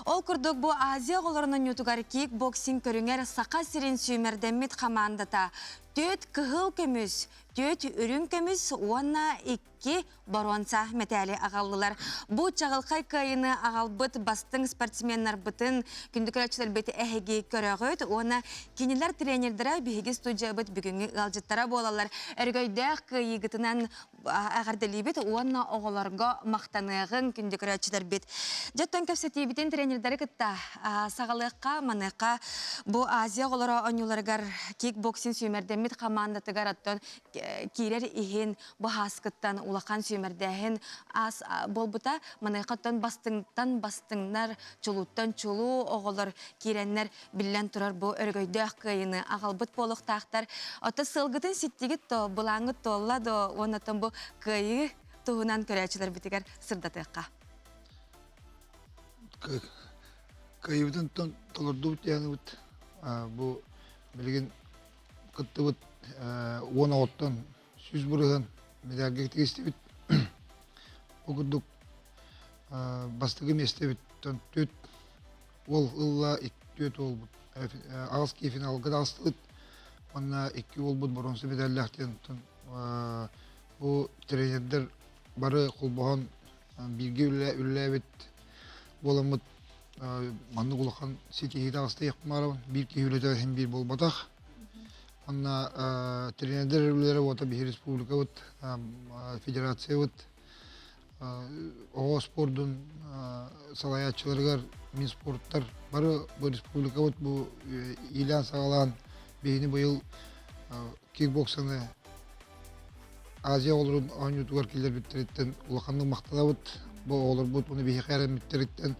Ол курдук бу Азия оҕолорун оонньуутугар кикбоксинг көрүҥэр Саха сирин сүүмэрдэммит хамаандата түөрт кыһыл көмүс, түөрт үрүҥ көмүс уонна икки боруонса мэтээли аҕаллылар. Бу чаҕылхай кыайыыны аҕалбыт бастыҥ спортсменнарбытын, күндү көрөөччүлэрбит эһиги көрөҕүт уонна кинилэр тренердэрэ биһиги студиябыт бүгүҥҥү ыалдьыттара буолаллар. Өрөгөйдөөх кыайыыгытынан эҕэрдэлиибит уонна оҕолорго махтаныаҕыҥ күндү көрөөччүлэрбит. Дьэ оттон кэпсэтиибитин тренердэри кытта саҕалыахха, маныаха бу Азия оҕолоро оонньууларыгар кикбоксинг сүүмэрдэммит хамаандатыгар оттон киирэр иһин бу ааскыттан улахан сүүмэрдээһин аас буолбута. Маныаха бастыҥтан бастыҥнар, чулууттан чулуу оҕолор киирэннэр биллэн турар бу өрөгөйдөөх кыайыыны аҕалбыт буолуохтаахтар. Оттон сылгытын ситтигит то, былааҥҥыт туолла до, уонна бу кыайыы туһунан көрөөччүлэрбитигэр сырдатыахха. Кыайыыбытын толордубут диэнибит бу билигин кыттыбыт уон оҕоттон 100% медальга тигистибит. Ол курдук бастакы миэстэбит түөрт уол ылла, түөрт уолбут аҕыс киһи финалга таҕыстыбыт. Уонна икки уолбут боруонса медаллаах диэн бу тренердэр бары холбоһон бииргэ үлэлээбит буоламмыт маннык улахан ситиһии таҕыста баарабын. Биир киһи үлэтэ иһин биир буолбатах. Уонна тренердэр үлэлэрэ уота биһи республикабыт, федерациябыт оҕо спордун салайааччыларыгар Минспорттар бары бу республикабыт бу иилээн-саҕалаан биһини быйыл кикбоксаны Азия оҕолорун оонньуутугар киллэрбиттэриттэн улаханнык махтанабыт. Бу оҕолорбут уну биһиэхэ эрэммиттэриттэн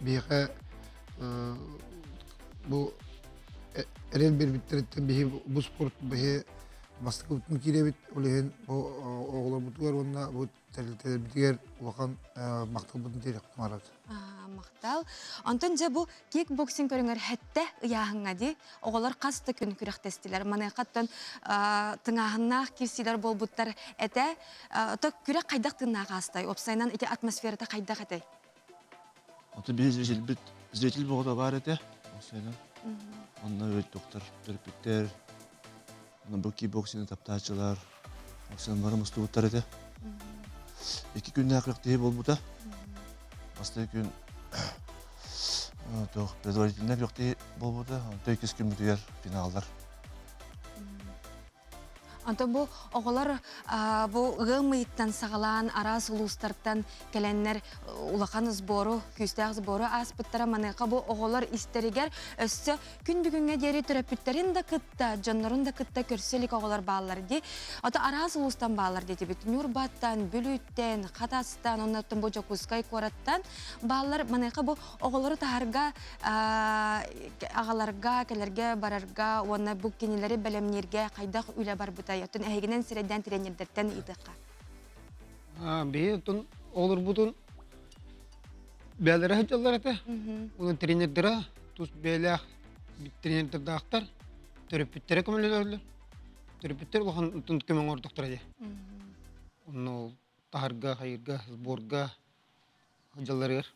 биһиэхэ бу эрэл биэрбиттэриттэн биһи бу спорт биһи бастакыбытын киирэбит. Ол иһин бу оҕолорбутугар уонна бу тэрилтэлэрбитигэр улахан махталбытын тириэхпит баҕарабыт. Махтал. Онтон дьэ бу кикбоксинг көрүҥэр хэттэ ыйааһыҥҥа дии оҕолор хас да күн күрэхтэстилэр. Маныаха оттон тыҥааһыннаах киирсиилэр буолбуттар этэ. То күрэх хайдах тыыннаах аастай? Уопсайынан ити атмосферата хайдах этэй? Ото биһи зрительбит зритель боҕото баар этэ. Уопсайынан. Онно доктор төрөппүттэр, онно бу кикбоксины таптааччылар, уопсайынан бары мустубуттар этэ. Икки күннээх күрэхтэһии буолбута. Бастакы күн туох предварительнай күрэхтэһии буолбута, онтон иккис күммүтүгэр финаллар. Онтон бу оҕолор бу ыам ыйыттан саҕалаан араас улуустартан кэлэннэр улахан сбору, күүстээх сбору ааспыттара. Маныаха бу оҕолор истэригэр өссө күн бүгүҥҥэ диэри төрөппүттэрин да кытта, дьоннорун да кытта көрсө илик оҕолор бааллар дии. Ото араас улуустан бааллар диэтибит. Ньурбаттан, Бүлүүттэн, Хатастан, оннуттан бу Дьокуускай куораттан бааллар. Маныаха бу оҕолору таһарга аҕаларга, кэлэргэ, барарга уонна бу кинилэри бэлэмнииргэ хайдах үлэ барбытай? Оттон эһигинэн сирэйдээн тренердэртэн ыйытыахха. Биһи оттон оҕолорбутун бэйэлэрэ сылдьаллар этэ. Онон тренердэрэ тус бэйэлээх тренердэрдаахтар, төрөппүттэрэ көмөлөһөллөр. Төрөппүттэр улахан көмө оҥордохторо дии. Онно таһарга, хайырга, сборга дьалларыгар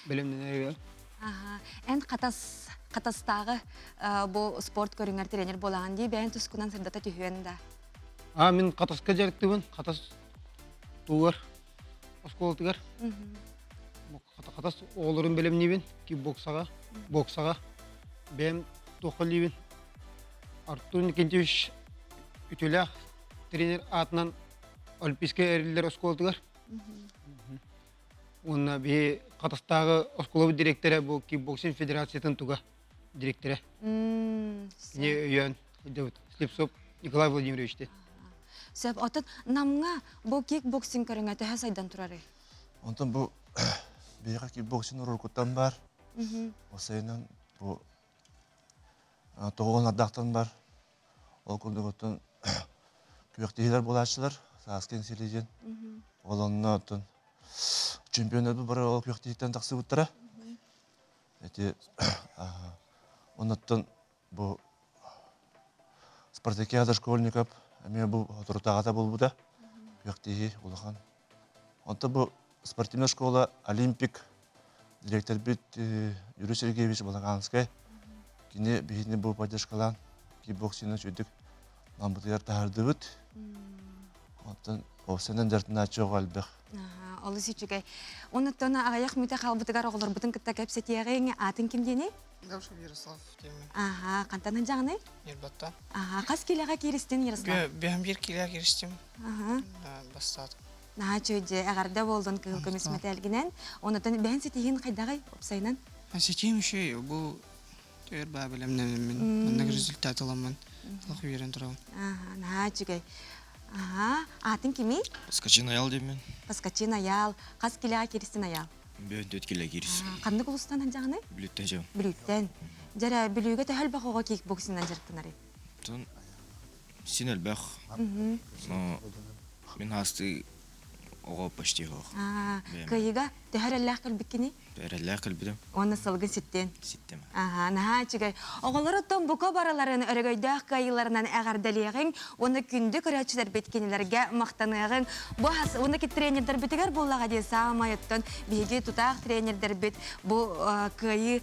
бэлэмнэнэригэр. Эн Хатас Хатастааҕы бу спорт көрүҥэр тренер буолаҕын дии бэйэн тускунан сырдата түһүөн да. А мин Хатаска дьарыктыыбын. Хатас тугар оскуолатыгар. Хатас оҕолорун бэлэмниибин кикбоксаҕа, боксаҕа. Бэйэм туохха илиибин. Артур Никитич үтүөлээх тренер аатынан Олимпийскай эриллэр оскуолатыгар. Уонна биһи Хатастааҕы оскуолабыт дириэктэрэ бу кикбоксинг федерациятын туга дириэктэрэ. Кини өйөөн сылдьабыт. Слепцов Николай Владимирович диэн. Сөп, оттон Намҥа бу кикбоксинг көрүҥэ төһө сайдан турарый? Онтон бу биһиэхэ кикбоксинг уруккуттан баар. Осайынан бу тоҕуон ардахтан бар. Ол курдук оттон күрэхтэһиилэр буолааччылар Сааскы сили диэн. Ол онно оттон чемпионнарбыт бары ол күрэхтэһииттэн тахсыбыттара. Эти оннуттан бу спартакиада школьников эмиэ бу соторутааҕыта буолбута. Күрэхтэһии улахан. Онтон бу спортивная школа Олимпик Дириэктэрбит Юрий Сергеевич Балаганскай кини биһини бу поддержкалаан кикбоксинг үчүгдүк лампытыгар таһардыбыт. Оттон овсенен дьарытынааччы оҕо элбэх. Олус үчүгэй. Онуттан аҕыйах мүтэ хаалбытыгар оҕолорбутун кытта кэпсэтиэҕиҥ. Аатын ким диэний? Гавшев Ярослав диэммин. Аха, хантан ыдьаҕыный? Ньурбаттан. Аха, хас киилэҕэ кииристин Ярослав? Бэһэн биир киилэҕэ кииристим. Аха. Бастаатым. Наһаа үчүгэй дьэ, эҕэрдэ буоллун кыһыл көмүс мэтээлгинэн. Онутан бэһэн ситиһиин хайдаҕый уопсайынан? Ситиһиим үчүгэй. Бу өр баа бэлэмнэммин, маннык результат ыламмын олох үөрэн турабын. Наһаа үчүгэй. Аха, аатын кимий? Паскачин Аял диэммин. Паскачин Аял. Хас килэҕэ кииристин Аял? Бөөн төрт килэ киирис. Ханнык улуустан сылдьаҕыный? Бүлүүттэн жабын. Бүлүүттэн. Дьэрэ, Бүлүүгэ төһө элбэх оҕо кикбоксинан дьарыктанарый? Син элбэх. Мин хаастыы Оҕо почти суох. Кыайыыга төһө эрэллээх кэлбиккиний? Эрэллээх кэлбитим. Уонна сылгын ситтин? Ситтим. Аха, наһаа үчүгэй. Оҕолору оттон бука барыларын өрөгөйдөөх кыайыыларынан эҕэрдэлиэҕиҥ уонна күндү көрөөччүлэрбит кинилэргэ махтаныаҕыҥ. Бу уонна тренердэрбитигэр буоллаҕа дии саамай оттон биһиги тутаах тренердэрбит бу кыайыы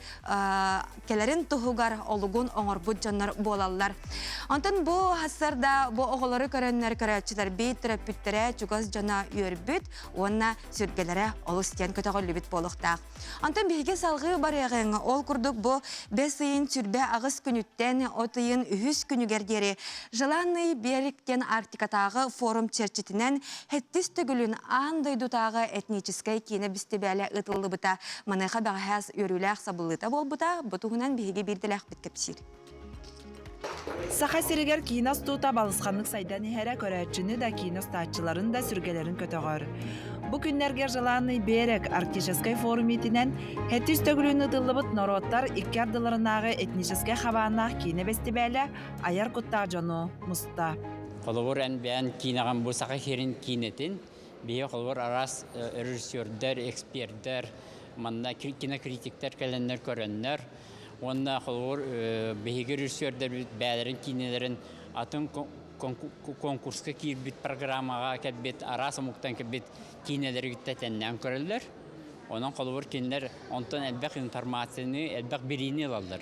кэлэрин туһугар олугун оҥорбут дьоннор буолаллар. Онтон бу сарда бу оҕолору көрөннөр көрөөччүлэрбит, төрөппүттэрэ, чугас дьоно үөрбүт уонна сүргэлэрэ олус диэн көтөҕүллүбүт буолуохтаах. Онтон биһиги салҕыы барыаҕыҥ. Ол курдук бу бэс ыйын 28 күнүттэн от ыйын үһүс күнүгэр диэри Желанный берег диэн Арктикатааҕы форум чэрчитинэн сэттис төгүлүн аан дойдутааҕы этническэй киинэ бэстибээлэ ыытыллыбыта. Маныаха бэҕэһээ үөрүүлээх сабыллыыта буолбута. Бу туһунан биһиги биирдэлээхпит кэпсиир. Саха сиригэр киинэ устуута балысханнык сайдан иһэрэ көрөөччүнү да киинэ устааччыларын да сүргэлэрин көтөҕөр. Бу күннэргэ Желанный берег арктическай форум иитинэн сэттис төгүлүн ыытыллыбыт норуоттар икки ардыларынааҕы этническэй хабааннаах киинэ бэстибээлэ айар куттаах дьону муста. Холобур, эн бэйэн киинэҕин бу Саха сирин киинэтин биһиги холобур араас режиссердэр, экспердэр, манна кинокритиктэр кэлэннэр көрөннөр уонна холобур биһиги режиссердэрбит бэйэлэрин киинэлэрин атын конкурска киирбит программаҕа кэлбит араас омуктан кэлбит киинэлэри кытта тэннээн көрөллөр. Онон холобур кинилэр онтон элбэх информацияны, элбэх билиини ылаллар.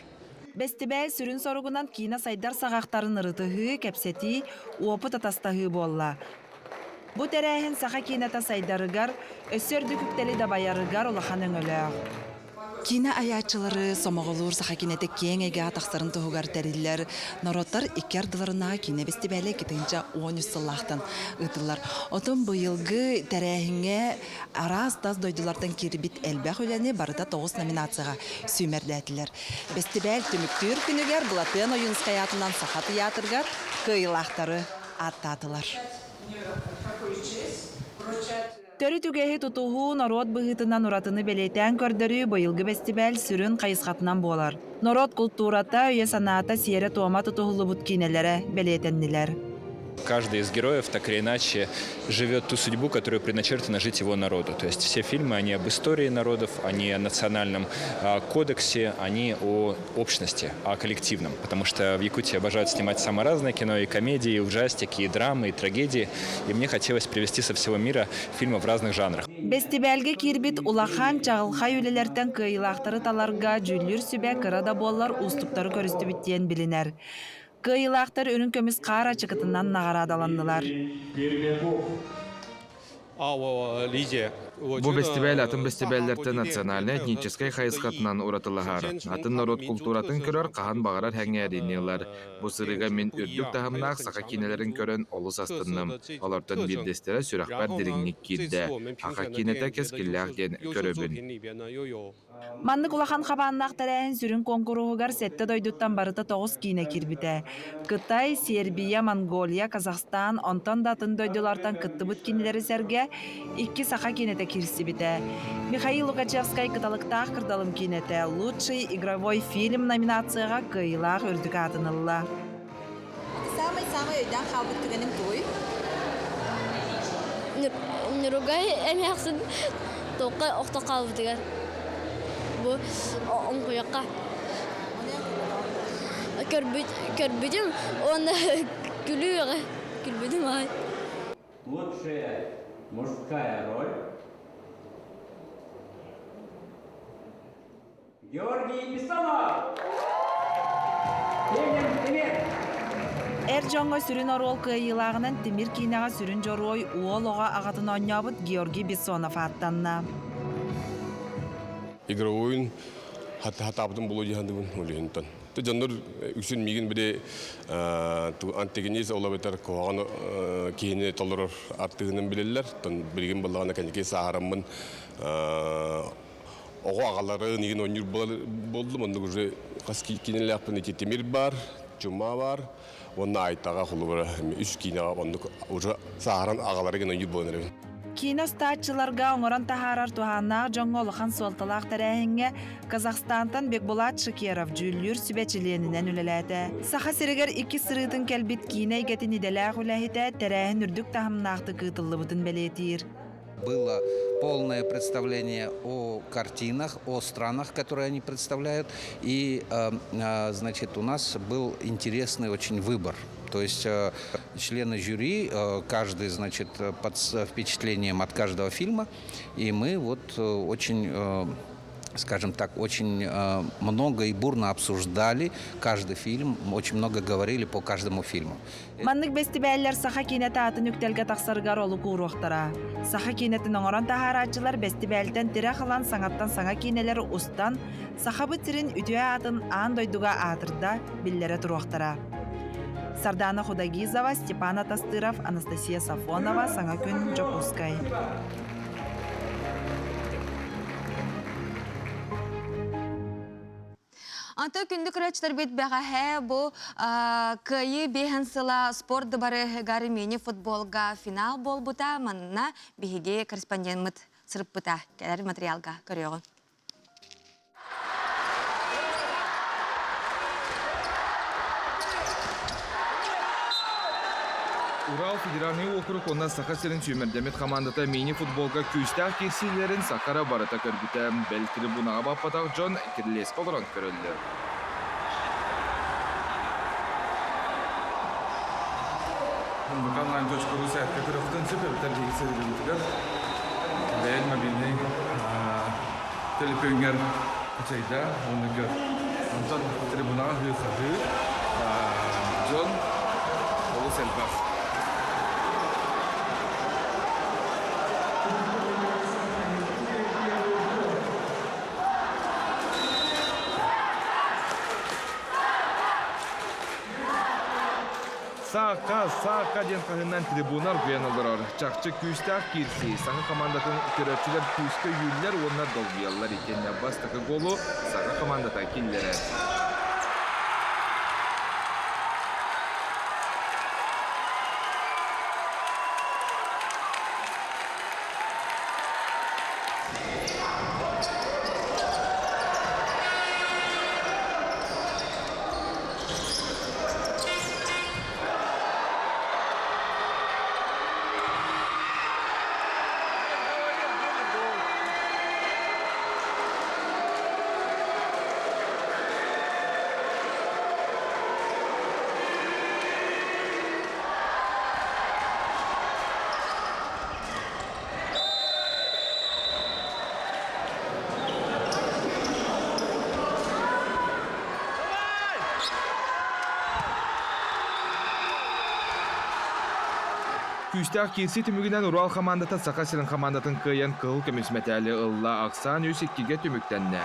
Бэстибээл сүрүн соругунан киинэ сайдар саҕахтарын ырытыһыы, кэпсэтии, уопут атастаһыы буолла. Бу тэрээһин саха киинэтэ сайдарыгар, өссө үрдүк үктэли дабайарыгар улахан өҥөлөөх. Киинэ айааччылары сомоҕолуур саха киинэтэ киэҥ эйгэҕэ тахсарын туһугар тэриллэр норуоттар икки ардыларынааҕы киинэ бэстибээлэ 2013 сыллаахтан ыытыллар. Отон быйылгы тэрээһиҥҥэ араас тас дойдулартан киирбит элбэх үлэни барыта тоҕус номинацияҕа сүүмэрдээтилэр. Бэстибээл түмүктүүр күнүгэр Былатыан Ойуунскай аатынан Саха тыйаатырыгар кыайыылаахтары ааттаатылар. Төрүт үгэһи тутуһуу норуот быһыытынан уратыны бэлиэтээн көрдөрүү быйылгы бэстибээл сүрүн хайысхатынан буолар. Норуот култуурата, өйө-санаата, сиэрэ-туома тутуһуллубут киинэлэрэ бэлиэтэннилэр. Каждый из героев так или иначе живет ту судьбу, которую предначертано жить его народу. То есть все фильмы, они об истории народов, они о национальном кодексе, они о общности, о коллективном. Потому что в Якутии обожают снимать самое разное кино, и комедии, и ужастики, и драмы, и трагедии. И мне хотелось привезти со всего мира фильмы в разных жанрах. Бэстибээлгэ киирбит улахан чаҕылхай үлэлэртэн кыайыылаахтары таларга дьүүллүүр сүбэ кыра да буоллар уустуктары көрүстүбүт диэн билинэр. Кыайыылаахтар үрүҥ көмүс хаар ачыкытынан наҕараадаланнылар. Бу бэстибээл атын бэстибээллэртэн национальнай этническэй хайысхатынан уратылаһар. Атын норуот култууратын көрөр хаһан баҕарар сэҥээриини ылар. Бу сырыыга мин үрдүк таһымнаах саха киинэлэрин көрөн олус астынным. Олортон биирдэстэрэ сүрэхпэр дириҥник киирдэ. Саха киинэтэ кэскиллээх диэн көрөбүн. Маннык улахан хабааннаах тэрээһин сүрүн куонкуруһугар сэттэ дойдуттан барыта тоҕус киинэ киирбитэ. Кытай, Сербия, Монголия, Казахстан, онтон да атын дойдулартан кыттыбыт кинилэри сэргэ икки саха киинэтэ киирсибитэ. Михаил Лукачевскай «Кыталыктаах кырдалым» киинэтэ «Лучший игровой фильм» номинацияҕа кыайыылаах үрдүк аатын ылла. Саамай-саамай өйдөөн хаалбыт түгэним тугуй? Ньуругай эмээхсин туохха охто хаалбытыгар бу оҥкуйахха көрбүтүм уонна күлүү күлбүтүм аҕай. Лучшая мужская роль Георгий Бессонов! Эр дьоҥҥо сүрүн оруол кыайыылааҕынан Тимир киинэҕэ сүрүн дьоруой уол оҕо аҕатын оонньообут Георгий Бессонов ааттанна. Игровойун хатаабытын булу дьаһандыбын улиһинтан. Те дьоннор үксүн миигин бири антигениз ола бетер куһаҕан киһини толорор артыһынан билэллэр. Тон билигин баллаҕана кэнники сааһыраммын оҕо аҕаларын игин оонньуур буоллум оннук уже хас киинэлээхпин ити тимир бар чума бар уонна айтаҕа холобура үс киинэҕэ оннук уже сааһыран аҕалары гин оонньуур буолан эрэбин. Киинэ устааччыларга оҥорон таһаарар туһааннаах дьоҥҥо улахан суолталаах тэрээһиҥҥэ Казахстантан Бекбулат Шакеров дьүүллүүр сүбэ чилиэнинэн үлэлээтэ. Саха сиригэр иккис сырыытын кэлбит киинэ эйгэтин идэлээх үлэһитэ тэрээһин үрдүк таһымнаахтык ыытыллыбытын бэлиэтиир. Было полное представление о картинах, о странах, которые они представляют. И, значит, у нас был интересный очень выбор. То есть члены жюри, каждый, значит, под впечатлением от каждого фильма. И мы вот очень скажем так, очень много и бурно обсуждали каждый фильм, очень много говорили по каждому фильму. Маннык бэстибээллэр саха киинэтэ атын үктэлгэ тахсарыгар олук ууруохтара. Саха киинэтин оҥорон таһаарааччылар бэстибээлтэн тирэх ылан саҥаттан саҥа киинэлэри устан, Сахабыт сирин үтүө аатын аан дойдуга аатырда, биллэрэ туруохтара. Сардаана Худагизова, Степан Атастыров, Анастасия Сафонова, Саҥа күн, Дьокуускай. Антон күндү көрөөччүлэрбит бэҕэһээ бу Кыайыы биэһэн сыла спорт дыбарыгар мини-футболга финал буолбута. Манна биһиги корреспондеммыт сырыппыта. Кэлэр материалга көрүөҕүҥ. Урал федеральнай уокурук уонна Саха сирин сүүмэрдэммит хамаандата мини-футболга күүстээх киирсиилэрин Сахара барыта көрбүтэ. Бэл трибунаҕа баппатах дьон кирилиэскэ олорон көрөллөр. Онлайн.ру сайтка көрөхтөн сөп эбэтэр биһиги сырыыбытыгар бэйэҥ мобильнай төлөпүөҥҥэр качайда уонна көр. Онтон трибунаҕа ыһыы-хаһыы, дьон олус элбэх. Саака, Саака диэн хаһыынан трибуна аргыйан олорор. Чахчы күүстээх киирсии. Саха командатын көрөөччүлэр күүскэ үүллэр уонна долгуйаллар итиэннэ бастакы голу саха командата киллэрэр. Күүстээх киирсии түмүгүнэн Урал хамаандата Саха сирин хамаандатын кыайан кыһыл көмүс мэтээли ылла, ахсаан үс иккигэ түмүктэннэ.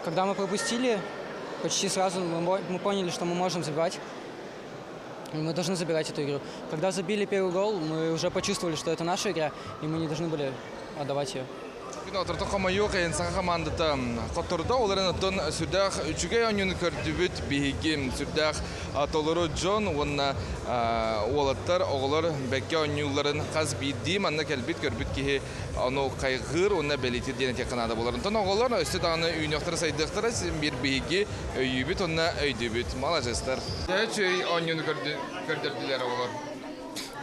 Когда мы пропустили, почти сразу мы поняли, что мы можем забивать. Мы должны забирать эту игру. Когда забили первый гол, мы уже почувствовали, что это наша игра, и мы не должны были отдавать ее. Күн хомойуох иһин саха хамаандата хоттордо, ол эрэн оттон сүрдээх үчүгэй оонньууну көрдүбүт биһиги сүрдээх толору дьон уонна уолаттар, оҕолор бэккэ оонньуулларын хас биирдии манна кэлбит көрбүт киһи ону хайҕыыр уонна бэлиэтиир диэн этиэххэ наада буолар. Онтон оҕолор өссө даҕаны үүнүөхтэрэ сайдыахтара биир биһиги өйүүбүт уонна өйдүүбүт. Маладьыастар. Үчүгэй оонньууну көрдөрдүлэр оҕолор.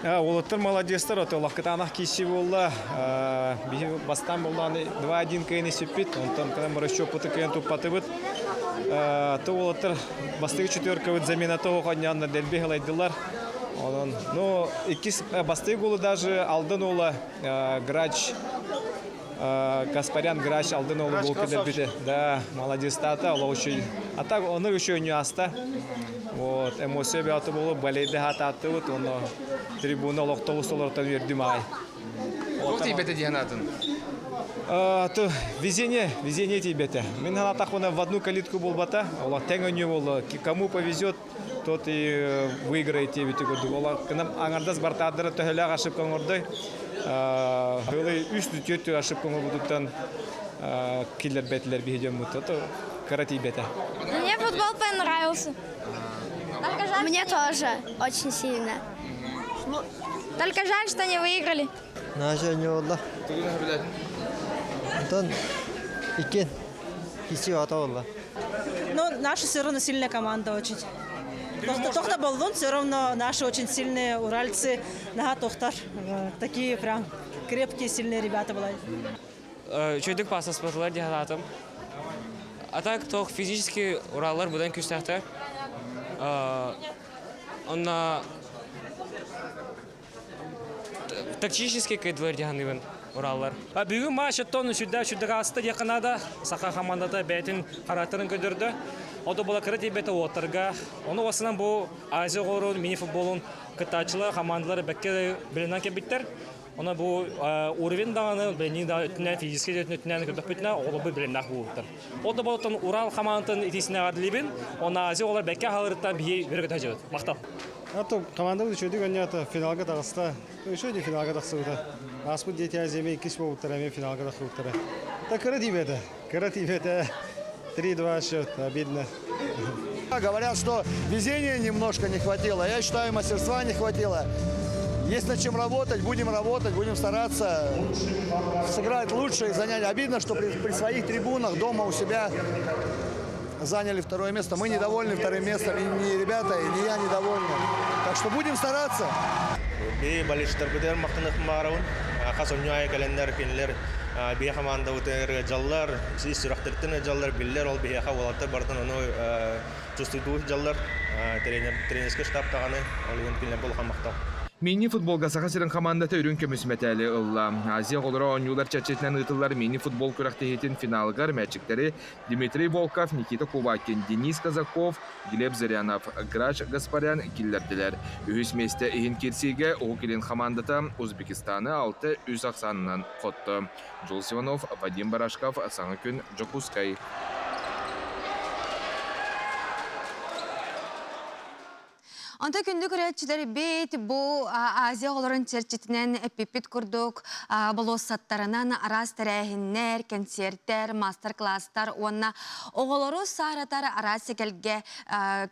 Уолаттар молодецтар, ото лахкытаанах киирсии буолла. Биһи бастаан буоллаҕына 2-1 кыайан испиппит, онтон кэлэн расчеппуту кыайан туппатыбыт. То уолаттар бастакы четверкабыт замената оҕонньооннор дэлби халайдылар. Онон, ну, иккис бастакы голу даже Алдан уола Грач Каспарян Грач Алдан уолу гол киллэрбитэ. Да, молодец-тата, ол очень. А так ону еще не аста. Вот, эмоция бөҕөтө буолуп, балейде хатааттыбыт, онно трибуна олохтоҕус олортон үөрдүм аҕай. Туох тиийбэтэ диэн атын? То везение, везение тиийбэтэ. Мин санаатахпына в одну калитку буолбата, ол тэҥ өнүү буолла. Кому повезет, тот и выиграет диэбити курдук. Ол аҥардас бартаардара төһөлөөх ошибка оҥордой. Ылый үс түөрт ошибка оҥорбутуттан киллэрбэтилэр биһи дьоммут. То кыра тиийбэтэ. Мне футбол понравился. Мне тоже очень сильно. Только жаль, что не выиграли. Наша не олла. Антон иккен киси ата олла. Но наша все равно сильная команда очень. Тохта боллун, все равно наши очень сильные уральцы, наһаа тохтар, такие прям крепкие, сильные ребята была. Үчүгдүк паасаспатылар дии санаатым. А так тох физически ураллар будан күүстээхтэр. Онно тактически кыйдылар дии саныыбын ураллар. Бүгүн матч оттон сүрдээх сүрдээх ааста диэххэ наада. Саха хамаандата бэйэтин характерын көрдөрдө. Ото була кыра тиийбэтэ уоттарга. Ону уосанан бу Азия оҕолорун мини-футболун кыттааччылар хамаандалар бэккэ билинэн кэлбиттэр. Онон бу уровень даҕаны, билинии да өттүнэн, физическэй өттүнэн көрдөхпүтүнэ, оҕолорбут билимнээх буолуттар. Ол да болоттон Урал хамаандатын итиисинэ эҕэрдэлиибин. Онно Азия оҕолор бэккэ аһаларыттан биһи үөрэ-көтө сылдьабыт. Махтал. Ато командабыт үчүгүйдүк оонньоото, финалга таҕыста. Үчүгэй финалга тахсыбыта. Ааспыт Дети Азии эмиэ иккис буолбуттара, эмиэ финалга тахсыбыттара. Да кыра тиийбэтэ, кыра тиийбэтэ. 3-2 счет, обидно. Говорят, что везения немножко не хватило. Я считаю, мастерства не хватило. Есть над чем работать, будем работать, будем стараться сыграть лучше и занять. Обидно, что при, при своих трибунах дома у себя заняли второе место. Мы недовольны вторым местом, и ни ребята, и ни я недовольны. Так что будем стараться. Би болельщиктарбытыгар махтаныахпын баҕарабын. Хас оонньуу аайы кэлэннэр кинилэр биһиэхэ хамаандабытыгар дьаллар, ис сүрэхтэриттэн ыалдьаллар, биллэр ол биһиэхэ уолаттар барытын ону чувствуйдуу сылдьаллар. Тренер, тренерскэй штаб даҕаны, ол иһин кинилэргэ улахан махтал. Мини-футболга Саха сирин хамаандата үрүҥ көмүс мэтээли ылла. Азия оҕолоро оонньуулар чэрчитинэн ыытыллар мини-футбол күрэхтэһиитин финалыгар мээчиктэри Дмитрий Волков, Никита Кувакин, Денис Казаков, Глеб Зырянов, Грач Гаспарян киллэрдилэр. Үһүс миэстэ иһин киирсиигэ Уһук Илин хамаандата Узбекистаны 6-3 ахсаанынан хотто. Джулс Иванов, Вадим Барашков, Саҥа күн, Дьокуускай. Онто күндү көрөөччүлэр бит бу Азия оҕолорун чэрчитинэн эппиппит курдук болуоссаттарынан араас тэрээһиннэр, кэнсиэртэр, мастер-класстар уонна оҕолору сааратар араас сэгэлгэ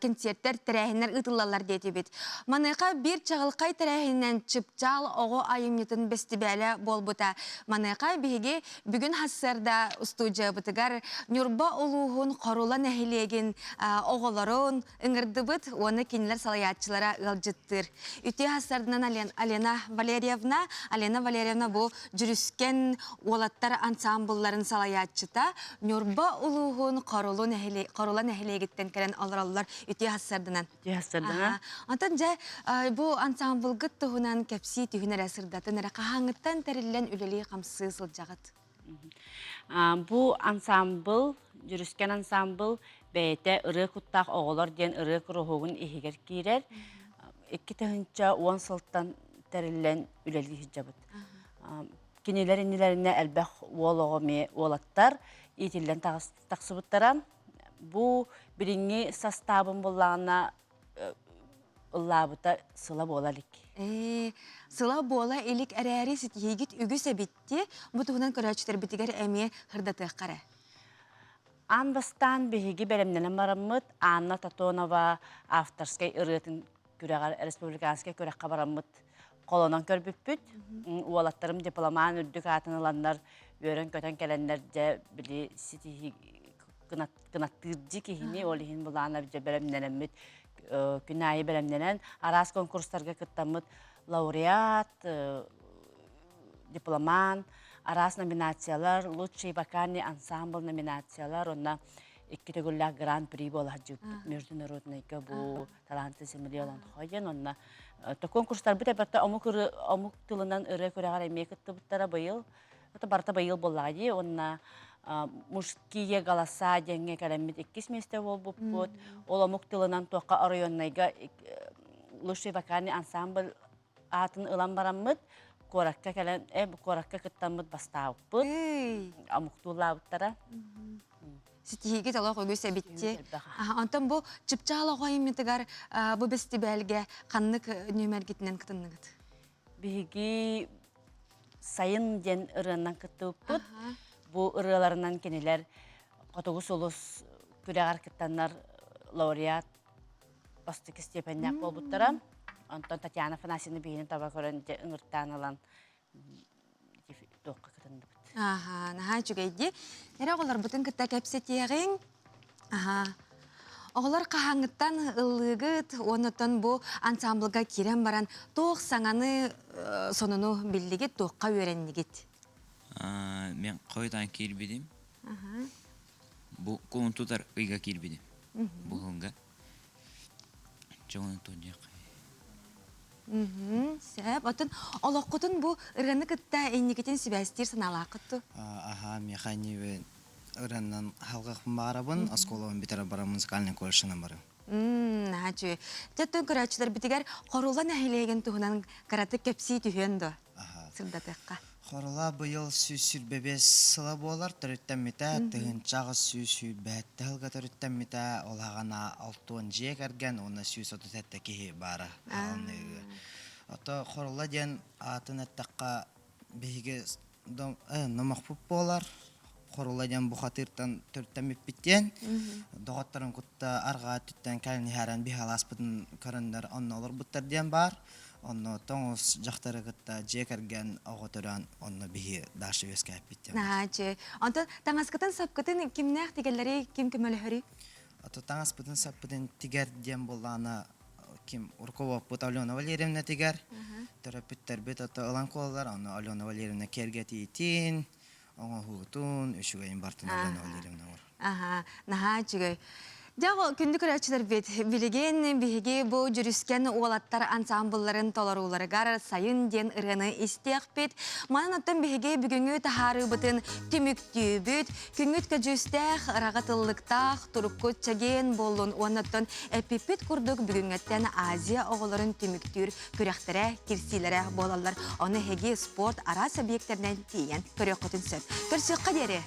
кэнсиэртэр, тэрээһиннэр ыытыллаллар диэтибит. Маныаха биир чаҕылхай тэрээһининэн Чыпчаал оҕо айымньытын бэстибээлэ буолбута. Маныаха биһиги Бүгүн сарсыарда устуудьуйабытыгар Ньурба улууһун Хорула нэһилиэгин оҕолорун ыҥырдыбыт уонна кинилэр салайааччылара ыалдьыттыыр. Үтүө сарсыарданан Алена Валерьевна, Алена Валерьевна бу Дьүрүскэн уолаттар ансаамбылларын салайааччыта Ньурба улууһун Хорула нэһилиэгиттэн кэлэн олороллор. Үтүө сарсыарданан. Үтүө Онтон дьэ бу ансаамбылгыт туһунан кэпсии түһүн эрэ сырдатын эрэ хаһааҥҥыттан тэриллэн үлэлии-хамсыы сылдьаҕыт? Бу ансаамбыл, Дьүрүскэн ансаамбыл бэйэтэ ырыа куттаах оҕолор диэн ырыа куруһуогун иһигэр киирэр. 2010 сылтан тэриллэн үлэлии сылдьабыт. Кинилэр иннилэринэ элбэх уол оҕо эмиэ уолаттар иитиллэн тахсыбыттара. Бу билиҥҥи састаабын буллаҕына ыллаабыта сыла буола илик. Ээ, сыла буола илик эрээри ситиһиигит үгүс эбитти. Бу туһунан көрөөччүлэрбитигэр эмиэ сырдатыахха эрэ. Аан бастаан биһиги бэлэмнэнэн бараммыт Анна Тотонова авторскай ырыатын күрэҕэр республиканскай күрэххэ бараммыт холонон көрбүппүт. Уолаттарым дипломан үрдүк аатын ыланнар үөрэн-көтөн кэлэннэр дьэ били ситиһии кынаттыырдьы киһини ол иһин былаана дьэ бэлэмнэнэммит күн аайы бэлэмнэнэн араас конкурстарга кыттаммыт лауреат дипломан араас номинациялар лучший вокальный ансамбль номинациялар онно икки төгүллээх гран-при буола сылдьыбыппыт международныйга бу таланты земли олонхо диэн онно конкурстарбыт эбэтэ омук омук тылынан ырыа күрэҕэр эмиэ кыттыбыттара быйыл это барыта быйыл буоллаҕа дии уонна мужские голоса диэҥҥэ кэлэммит иккис миэстэ буолбуппут ол омук тылынан туохха оройуоннайга лучший вокальный ансамбль аатын ылан бараммыт куоракка кэлэн э куоракка кыттаммыт бастаабыппыт омуктуулаабыттара Ситиһиигит олох үгүс эбитти. Онтон бу Чыпчаал оҕо айымньытыгар бу бэстибээлгэ ханнык нүөмэргитинэн кытынныгыт? Биһиги сайын диэн ырыанан кыттыбыппыт. Бу ырыаларынан кинилэр Хотугу сулус күрэҕэр кыттаннар лауреат бастакы степеннээх буолбуттара. Онтон Татьяна Афанасьевна биһигини таба көрөн дьэ ыҥыртаан ылан туохха кытынныбыт. Аха, наһаа үчүгэйди. Эрэ оҕолорбутун кытта кэпсэтиэҕиҥ. Аха. Оҕолор хаһааҥҥыттан ыллыыгыт уоннаттан бу ансамблга киирэн баран туох саҥаны сонуну биллигит, туохха үөрэннигит? Мен хойутаан киирбитим. Бу кулун тутар ыйга киирбитим. Бу сылга. Чоҥун туонньах. Сөп. Оттон олоххутун бу ырыаны кытта инникитин сибээстиир санаалааххыт дуу? Аха, миэхэ ньиби ырыаннан халгахпын баарабын, оскуолабын бүтэрэ баран музыкальный колледжынан барым. Наһаа үчүгэй. Дьэ, көрөөччүлэрбитигэр Хорула нэһилиэгин туһунан кыратык кэпсии түһүөн дуо? Сырдатыахха. Хорула быйыл 125 сыла буолар, төрүттэммитэ, 1827 сылга төрүттэммитэ, ол аҕана 60 дьиэ кэргэн уонна 137 киһи баара аҕалыныыгы. Ото Хорула диэн аатын эттэххэ, биһиги номохпут буолар. Хорула диэн бухатыыртан төрүттэммиппит диэн. Доҕотторун кытта арҕаа өттүттэн кэлин иһэрэн биһи алааспытын көрөннөр онно олорбуттар диэн баар. Онно тоҥус дьахтары кытта дьиэ кэргэн оҕо төрөөн онно биһи Даша үөскээппит диэн. Наһаа Онтон таҥаскытын сапкытын кимнээх тигэллэрий, ким көмөлөһөрүй? Ото таҥаспытын саппытын тигэр диэн буоллаҕына ким руководпут Алена Валерьевна тигэр. Төрөппүттэрбит ото ылан куоллар, онно Алена Валерьевна киэргэтиитин, оҥоһуутун, үчүгэйин бартын Алена Валерьевна оҥорор. Аха, наһаа үчүгэй. Дьэ, күндү көрөөччүлэрбит, билигин биһиги бу дьүрүскэн уолаттар ансаамбылларын толорууларыгар сайын диэн ырыаны истиэхпит. Манан оттон биһиги бүгүҥҥү таһаарыыбытын түмүктүүбүт. Күҥҥүт көдьүүстээх, ыраҕа тыллыктаах, туруккут чэгиэн буоллун уонна оттон эппиппит курдук бүгүҥҥэттэн Азия оҕолорун түмүктүүр күрэхтэрэ, кирсиилэрэ буолаллар. Ону эһиги спорт араас объектэринэн тиийэн көрүөххүтүн сөп. Көрсүөххэ диэри!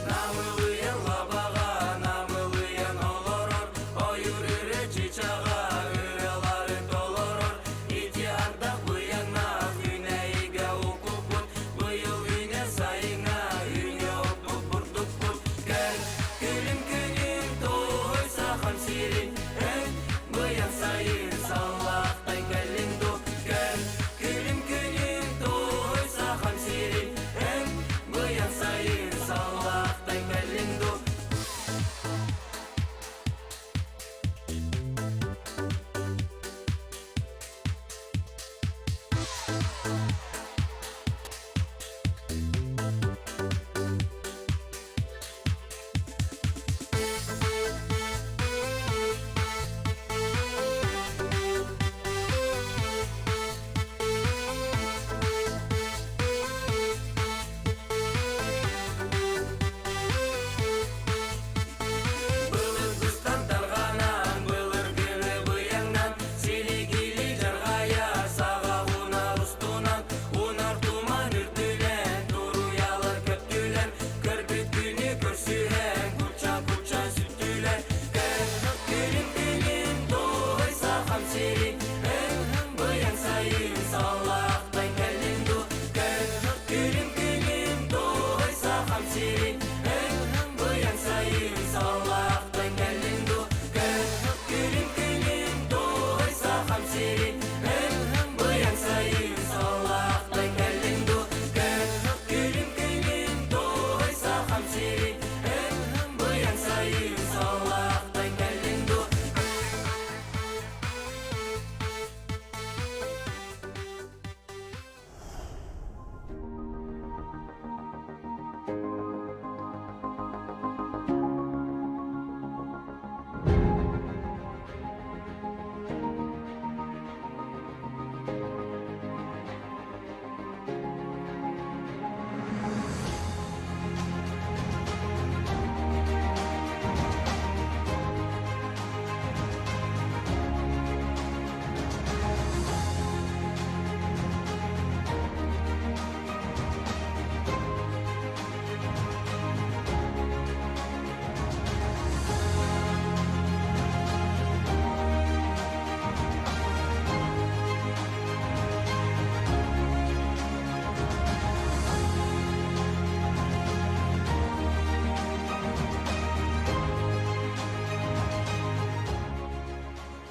Намылыйан лабаҕа, намылыйан олорор, ойуур өрө чычаҕа.